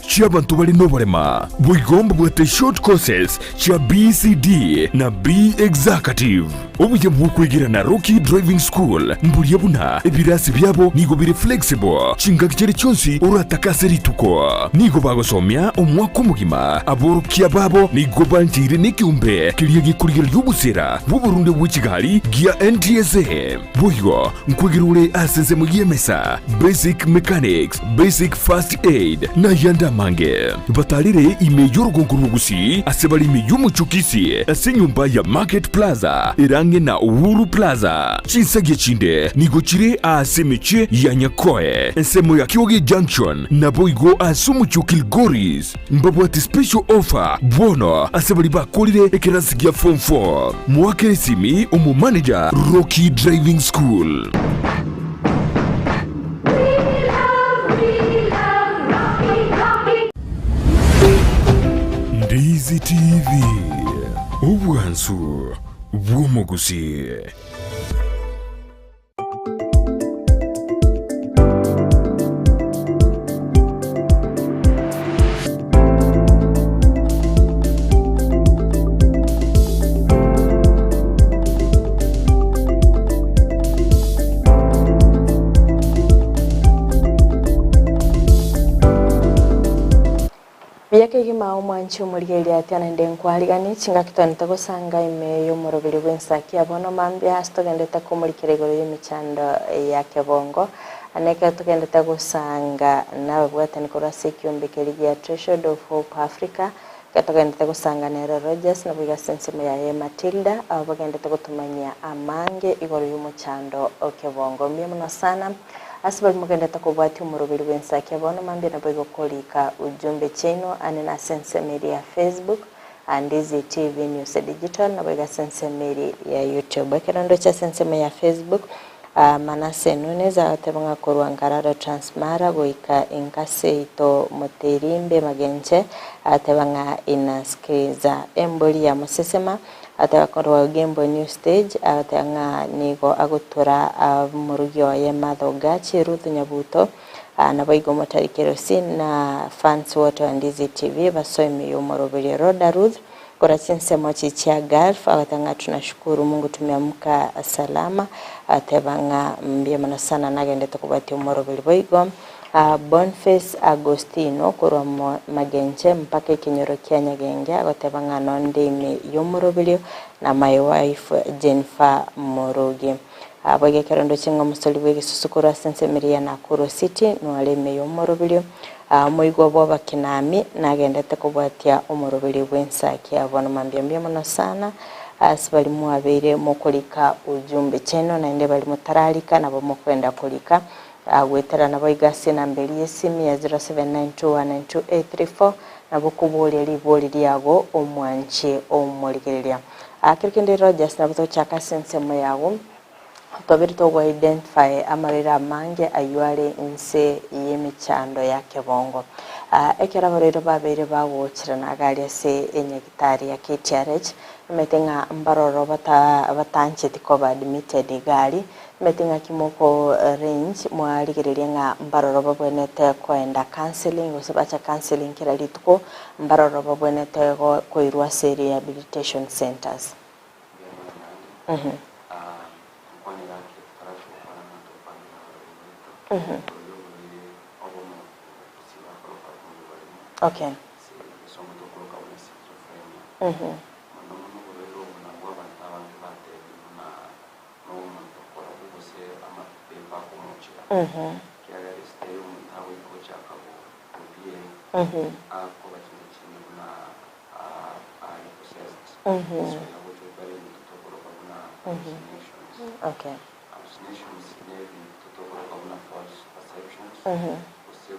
chi'abanto bare noborema. Boigo mbabwate short courses chia BCD na B Executive. Obuya bw'okwegera na Rocky Driving School mboria buna ebirasi biabo nigo bire flexible chingaki chiria chionsi oratake ase rituko. Nigo bagosomia omwaka omogima. Aborokia babo nigo bancheire nekeombe keria gekorigereria obosera bw'oborunde bwe chigari gia NTSA. Boigo nkwegera ore ase ensemo y'emesa, basic mechanics, basic first aid, na ayande amange. Batarire ime y'orogongo rw'Ogusii ase bare ime y'omochie o Kisii ase enyomba ya Market Plaza ere ang'e na Uhuru Plaza. Chinsagia chinde nigo chire aase emechie ya Nyakoe, ensemo ya Kioge Junction, naboigo ase omochie o Kilgoris. Mbabwate special offer bono ase baria bakorire ekerasi gia form 4. Moakere esimi omomanager Rocky Driving School. Ndizi TV, obwansu bw'omogusii. Buya kegima omwanchi omorigereria atia naende nkwariganie chingaki twenete gosanga ime y'omoroberi bw'ensaki ya bono mambia ase togendete komorikera igoro y'emechando ya kebongo ane ekero togendete gosanga nababwatani korwa ase ekiombe keria gia Threshold of Hope Africa ekero togendete gosanga nere Rogers naboigo ase ensemo yaye Matilda aba bagendete gotomanyia amange igoro y'omochando o kebongo mbuya mono sana. Ase baria mogendete kobwatia omoroberi bw'ensaki bono mambia naboigo korika ujumbe chiaino ane nase ensemo eria ya Facebook, Ndizi TV News Digital, naboigo ase ensemo eria ya YouTube. Ekero ndoche ase ensemo ya Facebook, Manase Nunes agoteba ng'a korwa Nkararo Transmara goika inka seito Moterimbe Magenche, agateba ng'a inasikiliza embori ya mosesema. Agateba korwa Ogembo New Stage, agateba ng'a nigo agotura omorugi oye Martha Ogachi, Ruth Nyabuto, naboigo Omotari Kerosi na fans wote wa Ndizi TV basoe ime y'omoroberio Rhoda Ruth korwa chinsemo chi chia Gulf, agateba ng'a tunashukuru Mungu tumeamka salama, agateba ng'a mbuya mono sana nagendete kobwatia omoroberi boigo. Bonface Agostino korwa Magenche mpaka ekenyoro kia Nyagenge agoteba ng'a nonde ime y'omoroberio na my wife Jennifer Morogi. Boigo ekero ndoche ng'a omosori bw'egesusu korwa ase ensemo eria ya Nakuru City noare ime y'omoroberio, omoigwa bw'abakinami nagendete kobwatia omoroberio bw'ensaki ya bono mambia mbuya mono sana ase baria mwabeire mokorika ujumbe chiaino naende baria motararika nabo mokwenda korika Goetera naboigo ase enamba eria y'esimi ya 0792192834 nabo okoboria ribori riago omwanche omorigereria. Kero kende Rogers nabo togochaka ase ensemo yago twabere togo identify amarwaire amange aywo are inse y'emechando ya kebongo. Ekero abarwaire babeire bagocherana iga aria ase enyagitari ya KTRH omanyete ng'a mbaroro batancheti koba admitted iga aria Omanyete ng'aki moko range mwarigereria ng'a mbaroro babwenerete koenda counselling gose bacha counselling kera rituko, mbaroro babwenerete koirwa ase rehabilitation centers. Okay. Nomonto korabwo gose amapepo akomochera, ekiagera esita y'omonto agoika ochaka gobie akoba chinto chinde buna are possessed. Egeswahili agocha gotwara ebinto tokoroka buna hallucinations. Hallucinations nebinto tokoroka buna false perceptions gose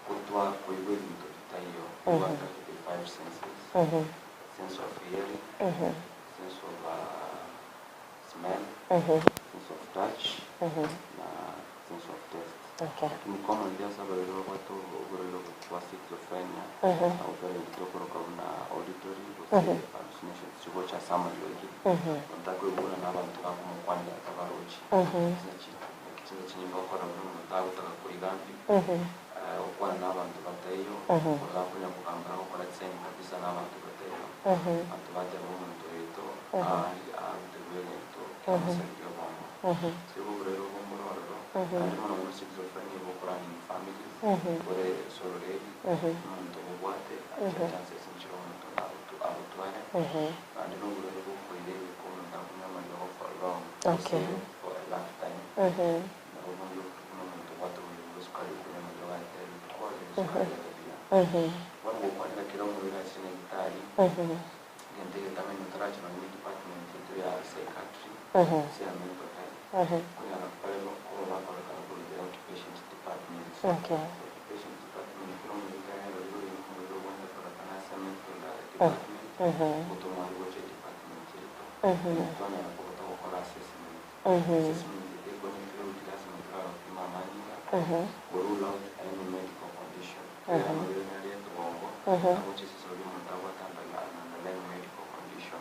gotwara. Tobwate the five senses, sense of hearing, sense of smell, sense of touch, na sense of taste. Lakini commonly ase abarwaire babwate oborwaire bwa schizophrenia, nabo twarenge tokoroka buna auditory gose hallucinations chigocha ase amariogi. Omonto akoigwa na abanto bakomokwanera atabarochi. Chinsa chinyinge okora buna omonto agotaka koigambi, gokwana na abanto bataiyo, korora akonya kogambera gokora chisemi kabisa na abanto bataiyo. Abanto bateba omonto oito aruterwe egento kiamosaria obongo. So igo oborwaire obo mbore ororo, naende mono mono schizophrenia igo okorana in families, ore sororeri, omonto obwate, chances nchire omonto agotware, naende na oborwaire bokoira egeka omonto akonywa amariogo for long, gose for a lifetime. Nabo bonde buna omonto obwate oborwaire bwa esukari okonywa amariogo aye rituko, esukari yaye buya. Bono gokwanera kera omorwaire ase nyagetari, egento egetang'ani otaracha nonye na edepartment yaito ya psychiatry, gose ya mental health, okonyara bare koba bakorekana korwa the outpatient department. Outpatient department kera omorwaire ayarorire oyo nomorwaire obwenerete kororekana ase mental department, gotomwa aria gocha edepartment yaito, twanyara koba togokora assessment. Assessment eye eko include lasima torabapima amanyinga, go rule out any medical condition. Ekero amarwaire nare ekebongo, agocha esesori omonto abwate an underlying medical condition.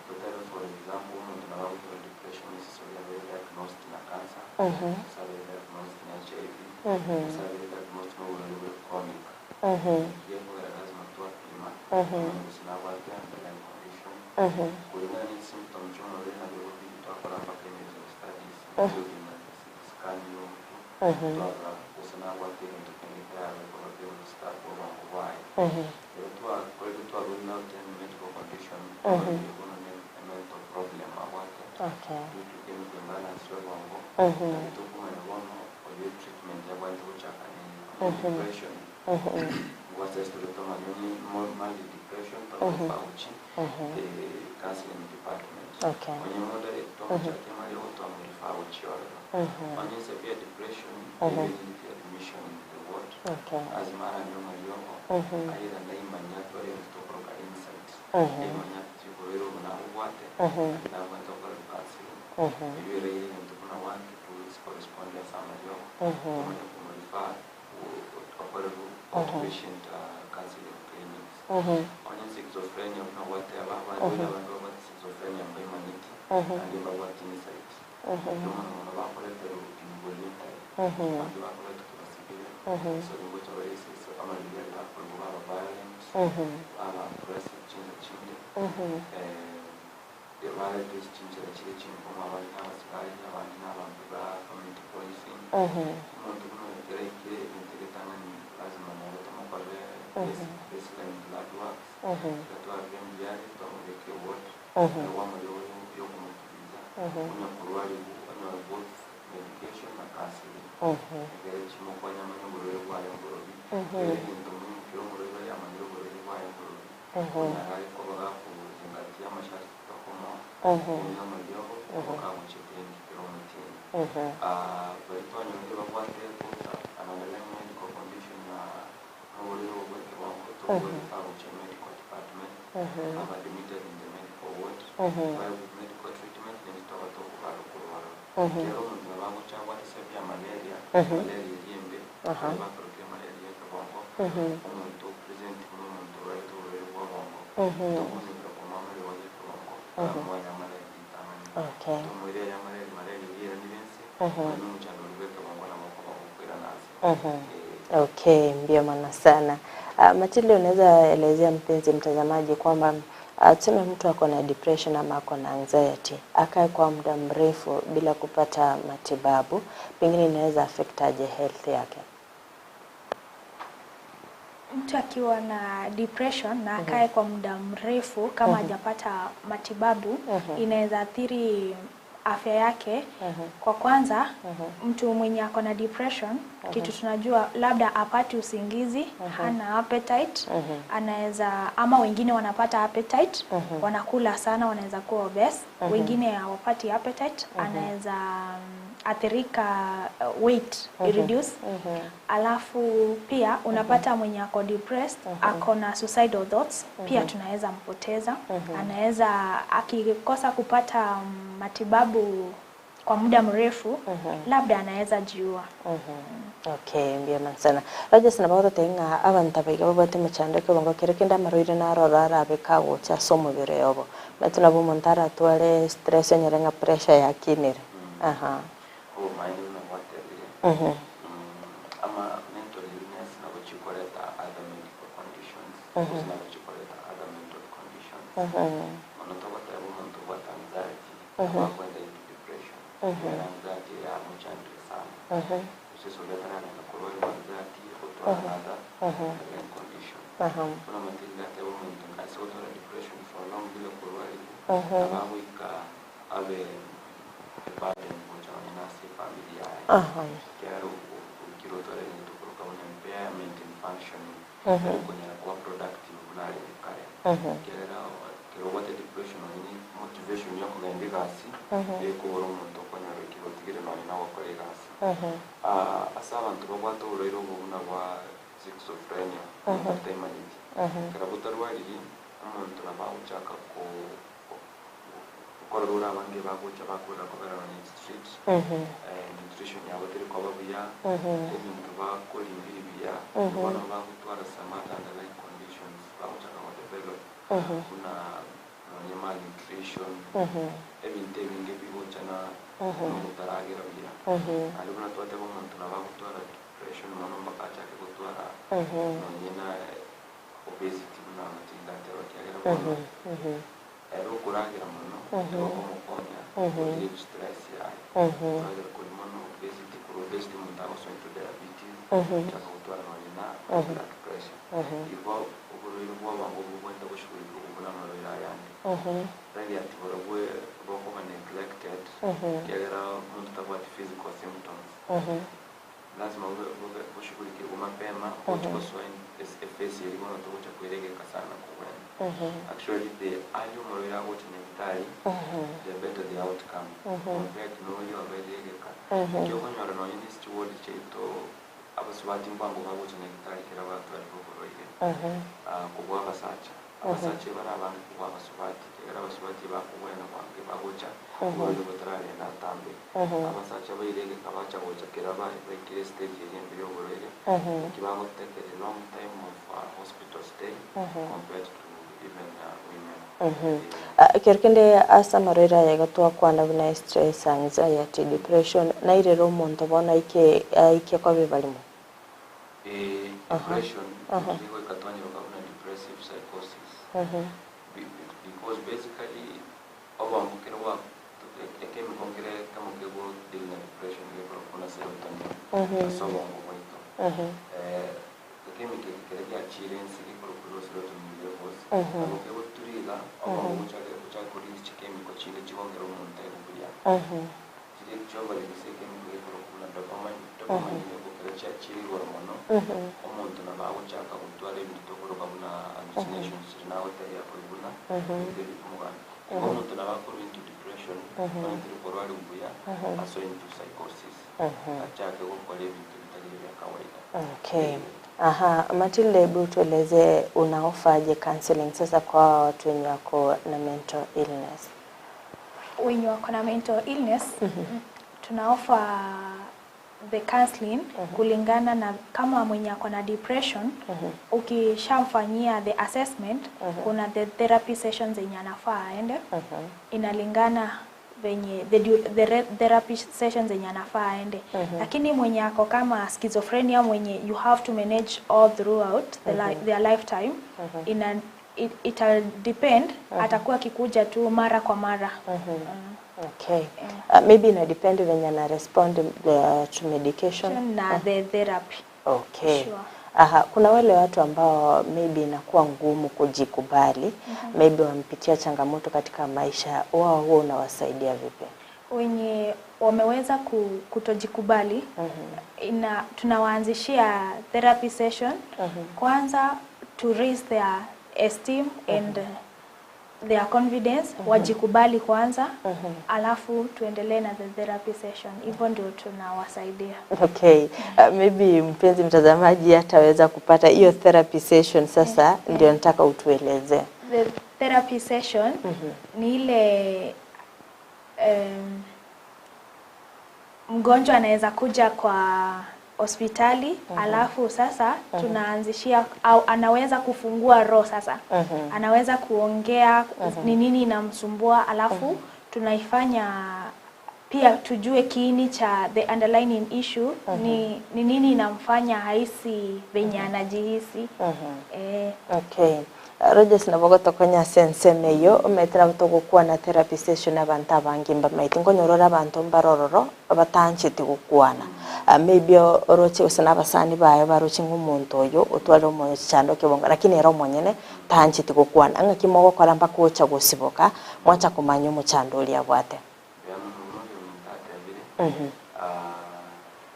Totebe for example, omonto nabo agotwara depression esesori abeire diagnosed na cancer, gose abeire diagnosed na HIV, gose abeire diagnosed na oborwaire bore chronic. Gekogera lazima twapima, tomanye gose nabwate underlying condition, kulingana ne chisymptoms chia omorwaire nabo egobidi twakora mpaka imaging studies, including CT scan ya omotwe, twarora gose nabwate egento kende kerabe koba kegodisturb obongo bwaye. Ekero twakorire twa rule out any medical condition, twamanyire bono ne mental problem abwate, due to chemical imbalance ya obongo, nari tokomanya bono oyo treatment yabwate gochaka neye. Onye depression, nigo ase tomanye onye mild depression, togofa gochi the counseling department. Onye moderate, twamochakia amariogo twamorefer gochi ororo. Onye severe depression, even need admission in the ward, lazima aranywe amariogo, aira naimanya atware ebinto tokoroka insight, aimanya ati oborwaire obo nabobwate, naende nabwate gokorerwa counseling. Eywo eraire egento buna 1 to 2 weeks correspond ase amariogo, tomanye komorefer akorerwe outpatient counseling clinics. Onye schizophrenia buna gwateba, abarwaire abange babwate schizophrenia mbaimanyeti, naende mbabwate insight. Ekero mono mono bakoreterwa involuntary, abande bakoretwa kibasibire, so ngocha bare ase amariogo aria bakorwa baba violent, baba aggressive chinsa chinde, baretwa ase chinchera chire chinkomo, abande na abasigari, abande na abanto ba community policing. Omonto buna oyo ekero aikire ebinto egetang'ani lazima nere tomokorere baseline blood works, ekero twarorire mbuya are twamobeka eward, aegwe amariogo yokomotuliza, onya korwariwu onyore both medication na counseling. Ekere chimokonya amanye oborwaire bwaye mborobi, ekere egento muhimu kero omorwaire aria amanyire oborwaire bwaye mborobi, onyara are koba gakozingatia amasharti tokomoa, konywa amariogo, obokagochia clinic kero omotienyi. Baria twanyorire babwate an underlying medical condition na oborwaire obo bwa ekebongo, tokobarefer gochia medical department, baba admitted in the medical ward, baegwe medical treatment, naende toba tokobara korwa ororo. Ekero omonto nabo agocha abwate severe malaria, malaria eria embe, baria bakorokire malaria ya ekebongo, omonto present buna omonto orwarete oborwaire bwa obongo, tokomonyekera komoa amariogo ya ekebongo, toramoa ya malaria ritang'ani. Tomoire ya malaria, malaria eria eranire ense, naende omochando oria bwa ekebongo nabo okoba gokoirana ase. Okay, mbio mono sana. Matilda, unaweza elezea mpenzi mtazamaji kwamba tuseme mtu ako na depression ama ako na anxiety, akae kwa muda mrefu bila kupata matibabu, pengine inaweza affect aje health yake? Mtu akiwa na depression na akae kwa muda mrefu kama hajapata matibabu, inaweza athiri afya yake. Kwa kwanza, mtu mwenye ako na depression, kitu tunajua labda apati usingizi, hana appetite, anaweza ama wengine wanapata appetite, wanakula sana, wanaweza kuwa obese. Wengine hawapati appetite, anaweza athirika weight reduce. Alafu pia unapata mwenye ako depressed ako na suicidal thoughts pia tunaweza mpoteza. Anaweza akikosa kupata matibabu kwa muda mrefu labda anaweza jiua. Okay, mbuya mono sana. Rogers nabo ogototebia ng'a abanto abaiga babwate emechando ekebango kere kende amarwaire naro oro arabe kagocha ase omobere obo. Omanyete nabo omonto aratware stress onyore ng'a pressure yakinire. Aha. Obomaene buna gwatebire, ama mental illness nabo chikoreta other medical conditions, gose nabo chikoreta other mental conditions. Mono togoteba omonto obwate anxiety, nabo akoenda into depression, ekiagera anxiety eye yamochandire sana. Gose esore etaragenda korwa aye anxiety, egotwara another underlying condition. Bono amatinga ateba omonto ase gotwara depression for long bila korwariwa, nabo agoika abe a burden gocha nonye na ase efamiri yaye. Ekiagera oikire otware egento koroka buna impairment in functioning, tari konyara koba productive buna arenge kare. Ekiagera ekero obwate depression nonye ne motivation ya okogenda egasi, ekobora omonto okonyora oikire otigire nonye na ogokora egasi. Ase abanto babwate oborwaire obo buna bwa schizophrenia, omonto ataimanyeti, ekero botarwariri, omonto nabo agochaka ko nkorora ore abange bagocha bakorera kobera nonye street, nutrition yabo teri koba buya, ebinto bakoria mbiri buya, bono bagotwara some other underlying conditions bagochaka go develop buna nonye malnutrition, ebinto ebinge bigocha na nogotaragera buya. Naende buna twateba omonto nabo agotwara depression mono mpaka achake gotwara nonye na obesity buna amatinda ateba ekiagera bono ere okoragera mono nigo okomokonya ko relieve stress yaye. Okoragera koria mono obesity, korwa obesity omonto agosoa into diabetes, ochaka gotwara nonye na high blood pressure. Igo oborwaire bwa obwango bobwenerete goshughulikiwa buna amarwaire aya ande. Tari ati barobwo bokoba neglected ekiagera omonto tabwati physical symptoms. Lazima bobe bobe boshughulikiwe mapema gochi gosoa ephase eria bono togocha koiregeka sana kobwena. Actually the earlier omorwaire agocha nyagetari the better the outcome compared to noria obeire egeka. Ekio okonyora nonye na ase chiward chiaito abasubati mbwango bagocha nyagetari ekero batwarire oborwaire kobua abasacha. Abasacha ebare abange kobua abasubati, ekiagera abasubati ebakobwena bwango ebagocha oborwaire botararenda atambe. Abasacha baire egeka bacha gocha kera baikire estage eria embe y'oborwaire, naki bagotake a long time of hospital stay compared to even women. Ekero kende ase amarwaire aya iga twakwana buna estress, anxiety, depression, nairere omonto bono aike aike koba ebarimo. Ee, depression nigo ekatwanyeroka buna depressive psychosis because basically obongo kere gwa ekemiko nkere ekemo kego deal na depression gekorokwa buna serotonin ase obongo bwaito. Ekemiko eke kere giachire ense gekorokwa low serotonin levels nabo kegotrigger obongo bochake bochake ko release chikemiko chinde chigongera omonto aigwe buya. Chiria chiogoririsia ekemiko gekorokwa buna dopamine, dopamine nigo ekero chiachire igoro mono, omonto nabo agochaka gotwara ebinto tokoroka buna hallucinations chiria nagotebia korwa buna ebinto ebi bikomogambia. Igo omonto nabo akorwa into depression, onye tari korwariwa buya, asoe into psychosis, achake gokora ebinto bitari ebia kawaida. Okay. Aha, Matilda hebu tueleze una offer aje counseling sasa kwa hawa watu wenye wako na mental illness? Wenye wako na mental illness tuna offer the counseling kulingana na kama mwenye ako na depression. Ukishamfanyia the assessment, kuna the therapy sessions zenye anafaa aende, inalingana venye the therapy sessions zenye anafaa aende. Lakini mwenye ako kama schizophrenia, mwenye you have to manage all throughout their lifetime, ita depend, atakuwa akikuja tu mara kwa mara. Okay. Maybe ina depend venye ana respond to medication na the therapy. Okay. Sure. Aha, kuna wale watu ambao maybe inakuwa ngumu kujikubali, maybe wamepitia changamoto katika maisha, wao huwa unawasaidia vipi? Wenye wameweza kutojikubali, tunawaanzishia therapy session kwanza to raise their esteem and their confidence, wajikubali kwanza, alafu tuendelee na the therapy session. Hivyo ndio tunawasaidia. Okay. Maybe mpenzi mtazamaji ataweza kupata hiyo therapy session sasa, ndio nataka utueleze. The therapy session ni ile mgonjwa anaweza kuja kwa hospitali alafu sasa tunaanzishia au anaweza kufungua roho sasa. Anaweza kuongea ni nini inamsumbua, alafu tunaifanya pia tujue kiini cha the underlying issue ni nini inamfanya ahisi venye anajihisi. Okay. Rogers nabo gotokonya ase ensemo eywo, omanyete nabo togokwana therapy session abanto abange mbamaete, nkonyorora abanto mbarororo batancheti gokwana. Maybe oroche gose na abasani baye baroche ng'a omonto oyo otware omochando kebongo, lakini ere omonyene taancheti gokwana. Ng'aki mogokora mpaka ocha gosiboka, mwacha komanya omochando oria abwate? Mbuya mono oyo ominto atebire.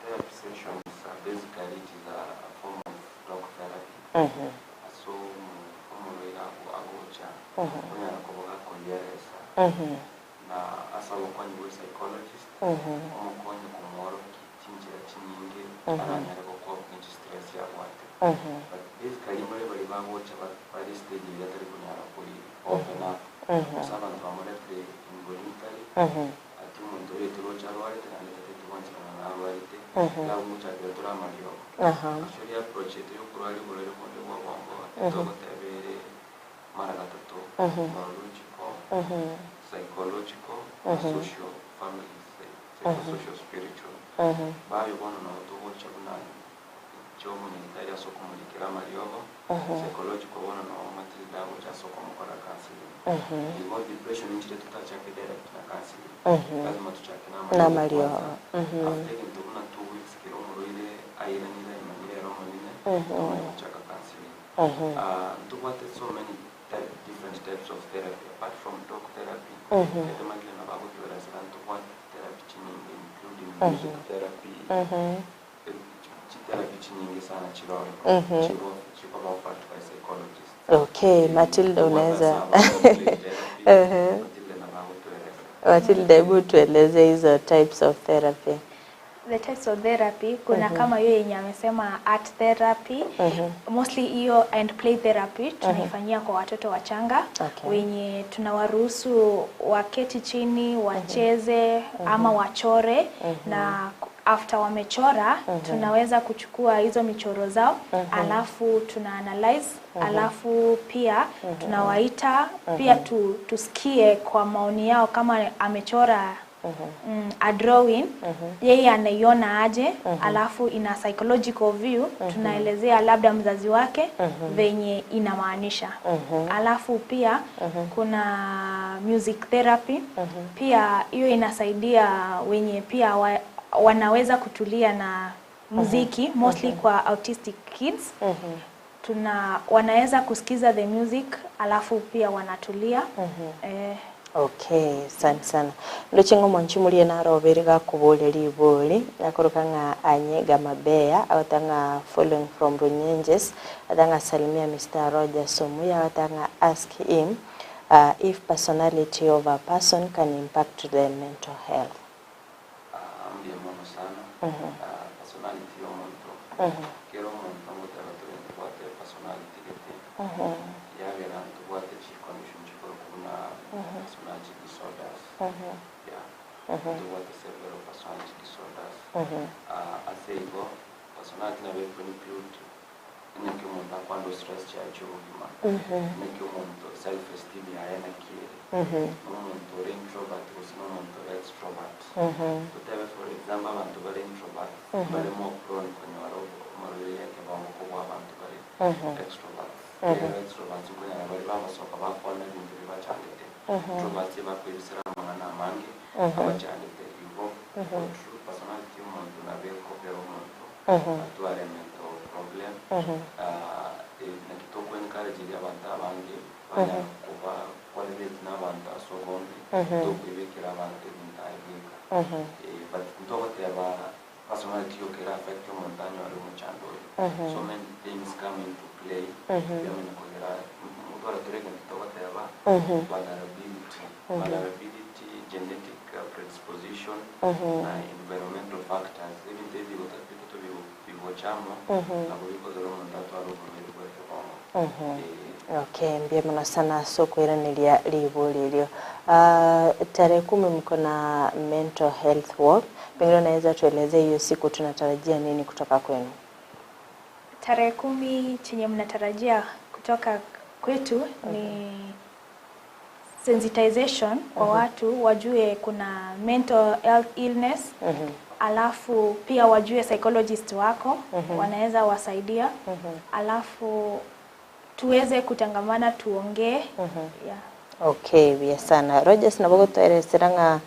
Therapy sessions are basically it is a form of talk therapy. Ase omorwaire agocha onyara koba gakoyeresa na ase obokonyi bwa psychologist omokonye komworokia chinchera chinyinge aranyare gocope ne chistress abwate. But basically mbare baria bagocha bare stage eria atari konyara koi open up. Gose abanto bamoretire involuntary ati omonto oyo toroche arwarete naende tateti gwancherana narwarete iga ngochakera tore amariogo. Actually approach yetu yokorwaria oborwaire bonde bwa obongo togoteba ere mara gatato: neurological, psychological na social family, psychosocial spiritual. Bayo bono nabo togocha buna inche omonyagetari ase okomorikera amariogo, psychological bono nabo Matilda agocha ase okomokora counseling. Igo depression nchire totachake direct na counseling, lazima tuchake na Na amariogo amariogo. kwanza. After egento buna 2 weeks kero omorwaire airanire aimanyire ere omonyene, tomanye gochaka counseling. Ntobwate so many different types of therapy apart from talk therapy. Ete Matilda nabo agotueresera, ntobwate therapy chinyinge including music therapy, chitherapy chinyinge sana chiroro chikoba offered by psychologists. Okay, Matilda unaweza Therapy, Matilda nabo agotueleza. Matilda, hebu tueleze hizo types of therapy. The types of therapy, kuna kama hiyo yenye amesema art therapy, mostly hiyo and play therapy tunaifanyia kwa watoto wachanga wenye tunawaruhusu waketi chini wacheze ama wachore, na after wamechora tunaweza kuchukua hizo michoro zao, alafu tuna analyze, alafu pia tunawaita pia tusikie kwa maoni yao kama amechora a drawing, yeye anaiona aje, alafu ina psychological view tunaelezea labda mzazi wake venye inamaanisha. Alafu pia kuna music therapy, pia hiyo inasaidia wenye pia wanaweza kutulia na muziki, mostly kwa autistic kids tuna wanaweza kusikiza the music alafu pia wanatulia. Okay, asante sana. Ndoche ng'o monchi murie narobere gakoboria ribori akoroka ng'a Anyega Mabeya agota ng'a following from Runyenjes ata ng'a salimia Mr. Roger Somuya agota ng'a ask him if personality of a person can impact their mental health. Mbuya mono sana. Personality ya omonto, kera omonto ngoteba tore ntobwate personality gete yagera ntobwate chicondition chikoroku buna personality disorders. Yeah, ntobwate several personality disorders. Ase igo personality nabo include naki omonto akwanda stress chiaye obogima, naki omonto self esteem yaye naki ere, nomonto ore introvert gose nomonto ore extrovert. Totebe for example abantu bare introvert bare more prone konyora omorwaire ya ekebongo kobua abantu bare extroverts. Rero extroverts nkonyara bari bagosoka bakwana ebinto bibachandete, introverts bakwebisera amang'ana amange abachandete. Igo true personality ya omonto nabo ekobera omonto atware mental problem. Naki toko encourage abantu abange banyara kuba korelate n'abantu ase obonge, tokwibekera abantu ebinto aye bweka. But ntogoteba personality yokera affect omonto anyore omochando oyo. So many things come into play byamanya kogera. Ntwara tore egento togoteba vulnerability. Vulnerability, genetic predisposition na environmental factors. Ebinto ebi bitato bigocha amo nabo bikogera omonto atware oborwaire bwa ekebongo. Okay, mbuya mono sana ase okoiraneria ribori erio. Tarehe 10 mko na mental health walk, pengine unaweza tuelezea hiyo siku tunatarajia nini kutoka kwenu? Tarehe 10 chenye mnatarajia kutoka kwetu ni sensitization kwa watu wajue kuna mental health illness, alafu pia wajue psychologist wako wanaweza wasaidia, alafu tuweze kutangamana tuongee. Yeah. Okay, buya sana. Rogers, nabo gotoeresera ng'a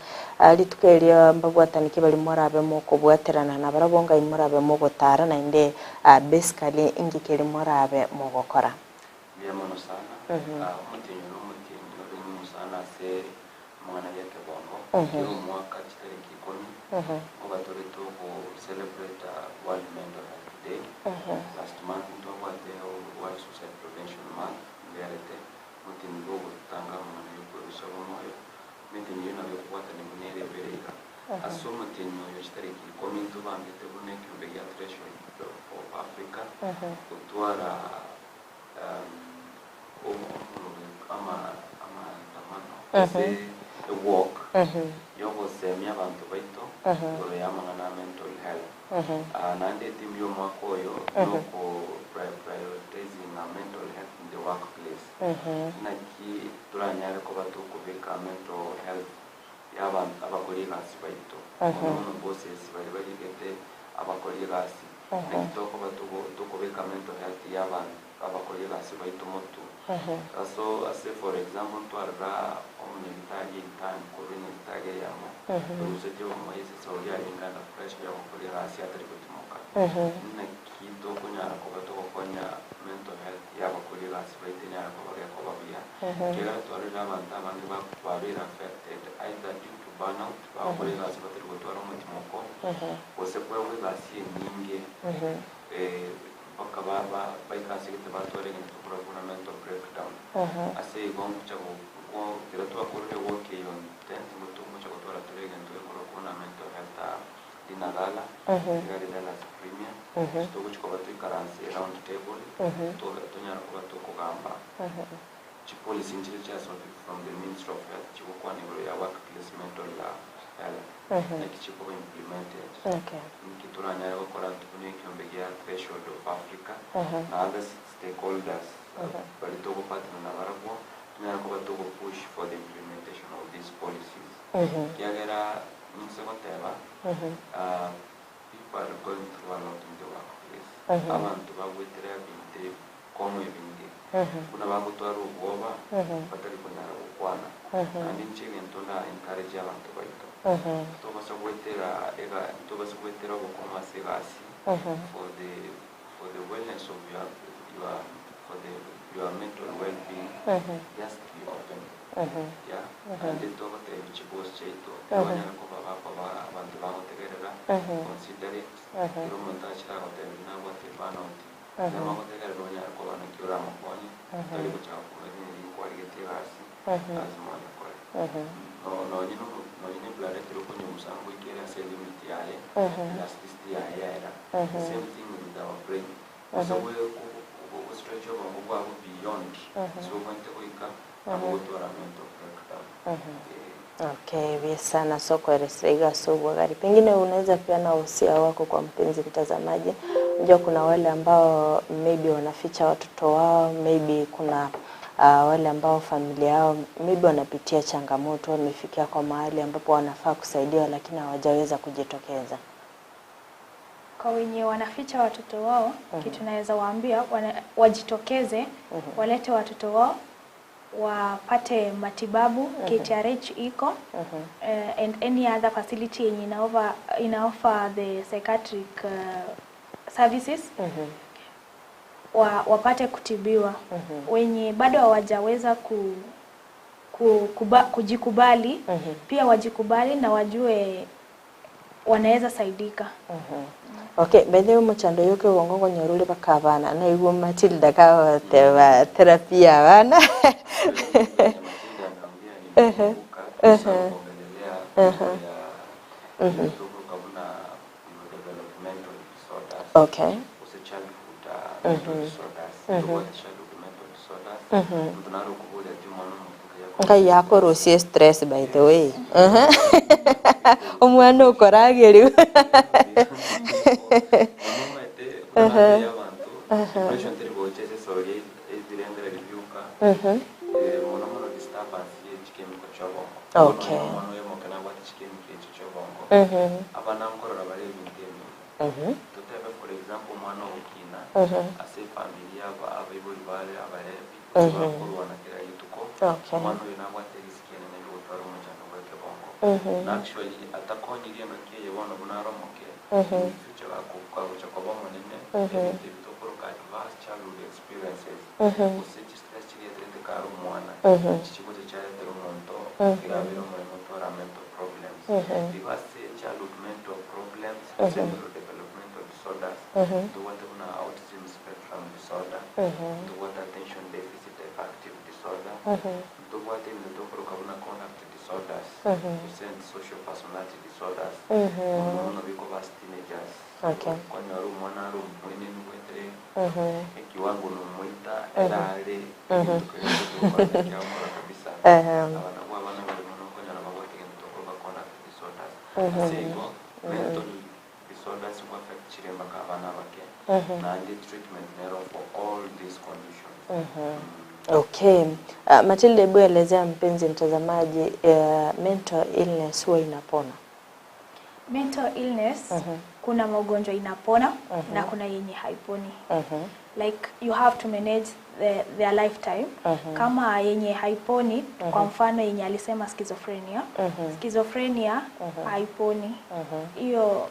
rituko erio mbabwataniki bari morabe mokobwaterana na barabwo ngai morabe mogotara naende basically ngikeri morabe mogokora. Mbuya mono sana. Omotienyi na omotienyi ore muhimu sana ase amang'ana ya ekebongo. Kera omwaka chitariki 10 nkoba tore togo celebrate World Mental Health Day. Last month ntwabwate World Suicide Prevention Month mberete omotienyi bwa ogotanga amang'ana ya okwerusia obomoyo. Emetienyi eyio nabo ekobwatania buna ere ebere iga. Ase omotienyi oyo chitariki 10 ntobangete buna ekiombe gia Threshold of Africa gotwara amaandamano ase ewalk yogosemia abanto baito igoro ya amang'ana a mental health. Naende etheme ya omwaka oyo noko prioritizing mental health in the workplace. Naki toranyare koba tokobeka mental health ya abanto abakori egasi baito, mono mono bosses baria barigete abakori egasi, naki tokoba tokobeka mental health ya abanto abakori egasi baito motu. So ase for example ntwarora omonyagitari intern korwa enyagitari eyemo orusetie omoyo esese oria arenge under pressure ya gokora egasi atari gotimoka. Naki tokonyara koba togokonya mental health ya abakori egasi baito enyare koba gekoba buya, ekiagera twarorire abanto abange babeire affected either due to burnout, bagokora egasi batari gotwara omotimoko, gose koegwa egasi enyinge mpaka baika ase egete batwara egento tokorwa buna mental breakdown. Ase igo nkocha ekero twakorire work eye on 10th ngocha gotwara tore egento gekorwa buna mental health dinner gala iga aria Dallas Premier. Togochi koba toikaranse round table tonyare koba tokogamba chipolicy nchire chiasoki from the Ministry of Health chigokwana igoro ya workplace mental health, naki chikoba implemented, nki toranyare gokora intwe buna ekiombe gia Threshold of Africa na other stakeholders baria togopartner nabarabwo tonyare koba togopush for the implementation of these policies, ekiagera ninse goteba people are going through a lot in the workplace. Abanto bagwetera ebinto ebikong'u ebinge buna bagotwara obwoba batari konyara gokwana. Naende inche egento nda encourage abanto baito, tobasa goetera ega tobasa goetera obokong'u ase egasi for the wellness of your for the your mental well-being, just be open. Yeah, naende togotebia chiboss chiaito ebanyare koba bakoba abanto bagotegerera considerate. Ekero omonto achire agotebia nabwate burnout, tema gotegerera onyare koba naki oramokonye, tari gochaka komoiraneria nkwarigetie egasi lazima onyekore. Nonye na ebladder ekero okonywa omosango goikere ase limit yaye, elasticity yaye yaera. The same thing with our brain, gose gostretch obongo bwago beyond so obwenerete goika nabo gotwara mental breakdown. Okay, bien sana soko iga gari. Pengine unaweza peana wosia wako kwa mpenzi mtazamaji. Unajua kuna wale ambao maybe wanaficha watoto wao, maybe kuna wale ambao familia yao maybe wanapitia changamoto, wamefikia kwa mahali ambapo wanafaa kusaidiwa lakini hawajaweza kujitokeza. Kwa wenye wanaficha watoto wao, kitu naweza waambia wajitokeze, walete watoto wao wapate matibabu. KTRH iko and any other facility yenye ina offer the psychiatric services, wapate kutibiwa. Wenye bado hawajaweza kujikubali, pia wajikubali na wajue wanaweza saidika. Okay, by the way omochando oyo okebongo okonyora ore baka abana, naigwa Matilda kagoteba therapy ya abana. Ehe, ehe, ehe, mhm. Okay. Mhm. Mhm. Mhm. Ngai akorosie stress by the way. Ehe. Omwana okorageriwa. Ehe. Ehe. Mhm. Okay. Mhm. Mhm. Mhm. Mhm. Okay. Mhm. Mhm. Mhm. Mhm. Mhm. Mhm. Mhm. Mhm. Mhm. Mhm. Mhm. Mhm. Mhm. Okay. Mhm. Mhm. Mhm. Ehem. Mhm. Mhm. Mhm. Mhm. Okay. Matilda, hebu elezea mpenzi mtazamaji, mental illness huwa inapona? Mental illness, Mhm. kuna magonjwa inapona na Mhm. kuna yenye haiponi. Mhm. Like you have to manage their lifetime. Mhm. Kama yenye haiponi, kwa Mhm. mfano yenye alisema schizophrenia. Mhm. Schizophrenia Mhm. haiponi. Mhm. Hiyo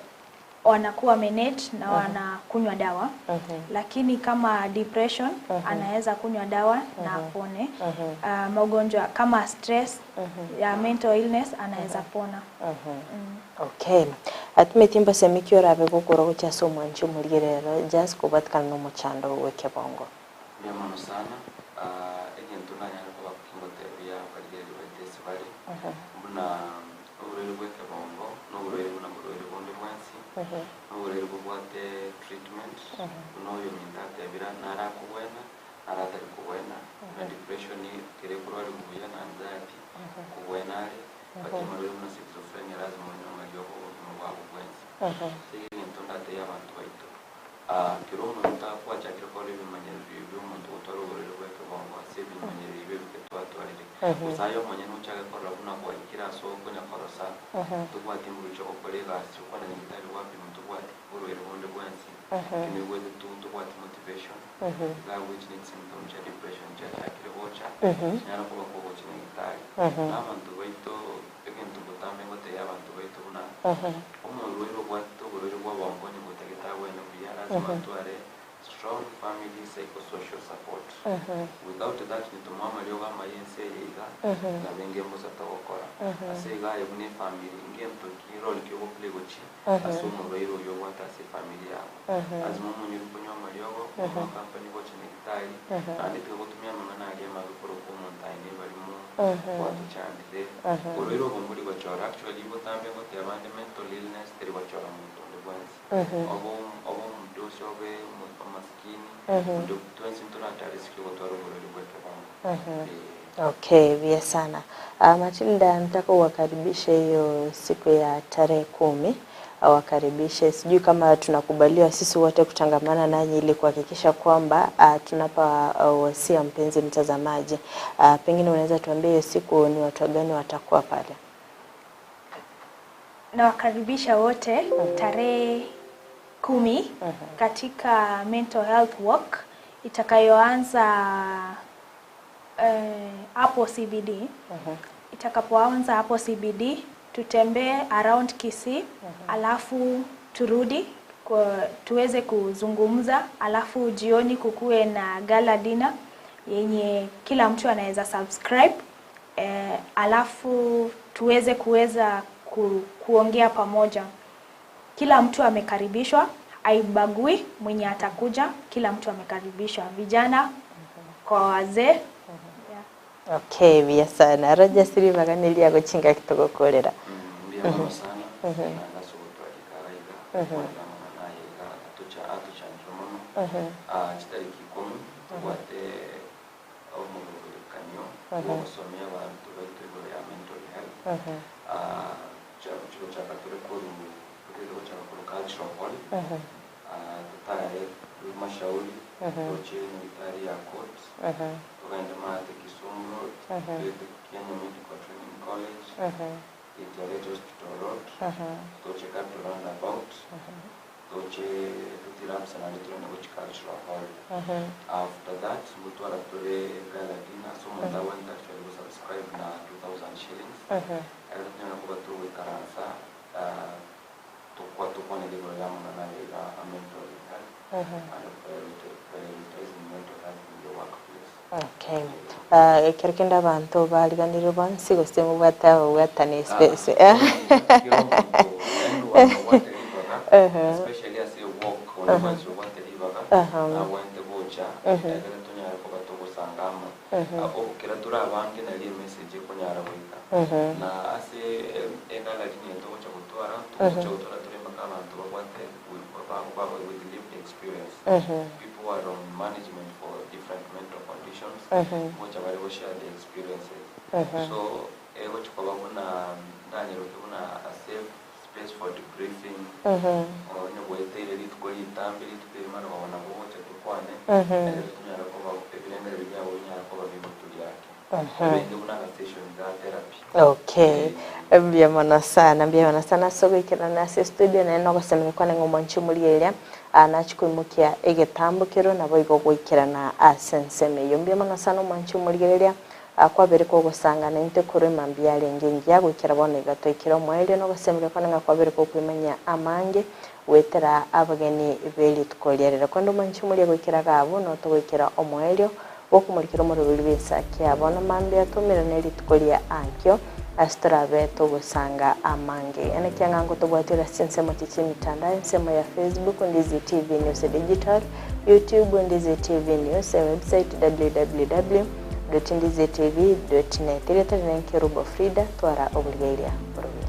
wanakuwa managed na Mhm. wanakunywa dawa. Mhm. Lakini kama depression Mhm. anaweza kunywa dawa na Mhm. apone. Mhm. Magonjwa kama stress Mhm. ya mental illness anaweza pona. Mhm. Mm. Okay. Atumĩtie mbasemiki orabe gũkũra gũchasa omwanchi omorigerero just kũbatikana na omochando gwekebongo. Mbuya mono sana egento nanyare koba kingotebia abarigereria baito ase bare, buna oborwaire bwa ekebongo, na oborwaire buna borwaire bonde bwensi, na oborwaire bobwate treatment, buna oyo ominto atebire narakobwena, naratari kobwena, buna depression kere ekorwariwa buya na anxiety, kobwena are, but amarwaire buna schizophrenia lazima onywe amariogo obogima bwabo bwensi. Ase igo egento ndatebie abanto baito, kera omonto akwachakire kore ebimanyererio bia omonto gotwara oborwaire bwa ekebongo ase ebimanyererio ebio ebike twatwarire. Gose aye omonyene ochake korora buna gwaikire ase okonya korosa, tobwati nguru chia gokora egasi, okwana nyagetari gwapimwa tobwati borwaire bonde bwensi, kimoigwete tu tobwati motivation, iga abwo echi ne chisymptom chia depression chiachakire gocha, chinyara koba kogocha nyagetari. Na abanto baito, egento botambe ngotebia abanto baito buna, omorwaire obwate oborwaire bwa obongo onye gotagete abwene buya, lazima atware strong family psychosocial support. Without that nitomoa amariogo amaya ense eye iga, nabo engembosa togokora. Ase iga aye buna efamiri, ngento ki role ki ogoplay gochia ase omorwaire oywo obwate ase efamiri yago. Lazima omonyore konywa amariogo, omoa company gocha nyagetari, naende tiga gotumia amang'ana aria amabe korokwa omonto aye nebarimo, gwatochandire. Borwaire obo mbori gochora, actually botambe ngoteba ande mental illness teri gochora monto onde bwensi. Obe obe omodosi obe omasikini, onde twensi ntoratare risk yogotwara oborwaire bwa ekebongo. Eeh. Okay, buya sana. Matilda, nataka uwakaribishe hiyo siku ya tarehe 10, wakaribishe. Sijui kama tunakubaliwa sisi wote kutangamana nanyi ili kuhakikisha kwamba tunapa wasia mpenzi mtazamaji. Pengine unaweza tuambie hiyo siku ni watu gani watakuwa pale? Nawakaribisha wote tarehe 10 katika mental health walk itakayoanza hapo CBD. Itakapoanza hapo CBD tutembee around Kisii, alafu turudi kwa, tuweze kuzungumza, alafu jioni kukuwe na gala dinner yenye kila mtu anaweza subscribe alafu tuweze kuweza kuongea pamoja. Kila mtu amekaribishwa, haibagui mwenye atakuja, kila mtu amekaribishwa, vijana kwa wazee. Okay, buya sana. Roger Siribaga niria gochinga kitogokorera. Mbuya mono sana naende ase ogotwarika iga iga kwanera amang'ana aya iga atocha atochanire mono. Ah, chitariki ikomi tobwate omoroberekanio bwa ogosomia abanto baito igoro ya mental health. Ah, chigochaka tore korwa tore gochaka korwa cultural hall. Ah, totare mashauri toche nyagetari ya court togende maate Kisumu Road toete Kenya Medical Training College Eldoret Hospital Road toche Capital Roundabout toche totire abisa naende togende gochia Cultural Hall. After that ngotwara tore gala dinner ase omonto agwenerete actually go subscribe na 2000 shillings ekero tonyare koba togoikaransa tokwa tokwanera igoro ya amang'ana aya iga a mental health and prioritizing mental health in the workplace. Okay. Ah, ekero kende abanto bariganire bonsi gose mobwate ababwatani espe- Kera omonto yaani obwanto obwate ribaga especially ase ewalk onde bwensi obwate ribaga nabwente gocha ekere tonyare koba togosanga amo. Kera tore abange nari emessage ekonyara goika na ase egallery niye togocha gotwara togocha gotwara tore mpaka abanto babwate with lived experience people who are on management for different mental conditions ngocha bare go share their experiences so egochi koba buna ndanyeroke buna a safe space for debriefing onye gweteire rituko ritambe rituko erimo nabo nabo ogocha tokwane ekero tonyara koba ebirengererio biabo binyara koba bigoturia ake ebenge buna agasession ga therapy. Okay, mbuya mono sana, mbuya mono sana ase ogoikerana ase estudio naende nogosemia kwane ng'a omwanchi omorigereria aa nachia koimokia egetambo kero naboigo goikerana ase ensemo eyio. Mbuya mono sana omwanchi omorigereria aa kwabere kogosanga naintwe korwa emambia yarenge engiya goikera bono iga twaikire omoerio nogosemia kwane ng'a kwabere gokoimanyia amange goetera abageni be rituko ria rero. Korende omwanchi omoria goikera iga abwo notogoikera omoerio Gokomorikera omoroberi bw'ensaki ya bono mambia twaumerane rituko ria ankio, ase torabe togosanga amange. Enekia ng'a ngotobwatire ase chinsemo chi chi'emitandao, ensemo ya Facebook, Ndizi TV News Digital, YouTube, Ndizi TV News, ewebsite www dot ndizitv dot net. Erieta rine Nkerubo Frida, twara oborigereria borobe.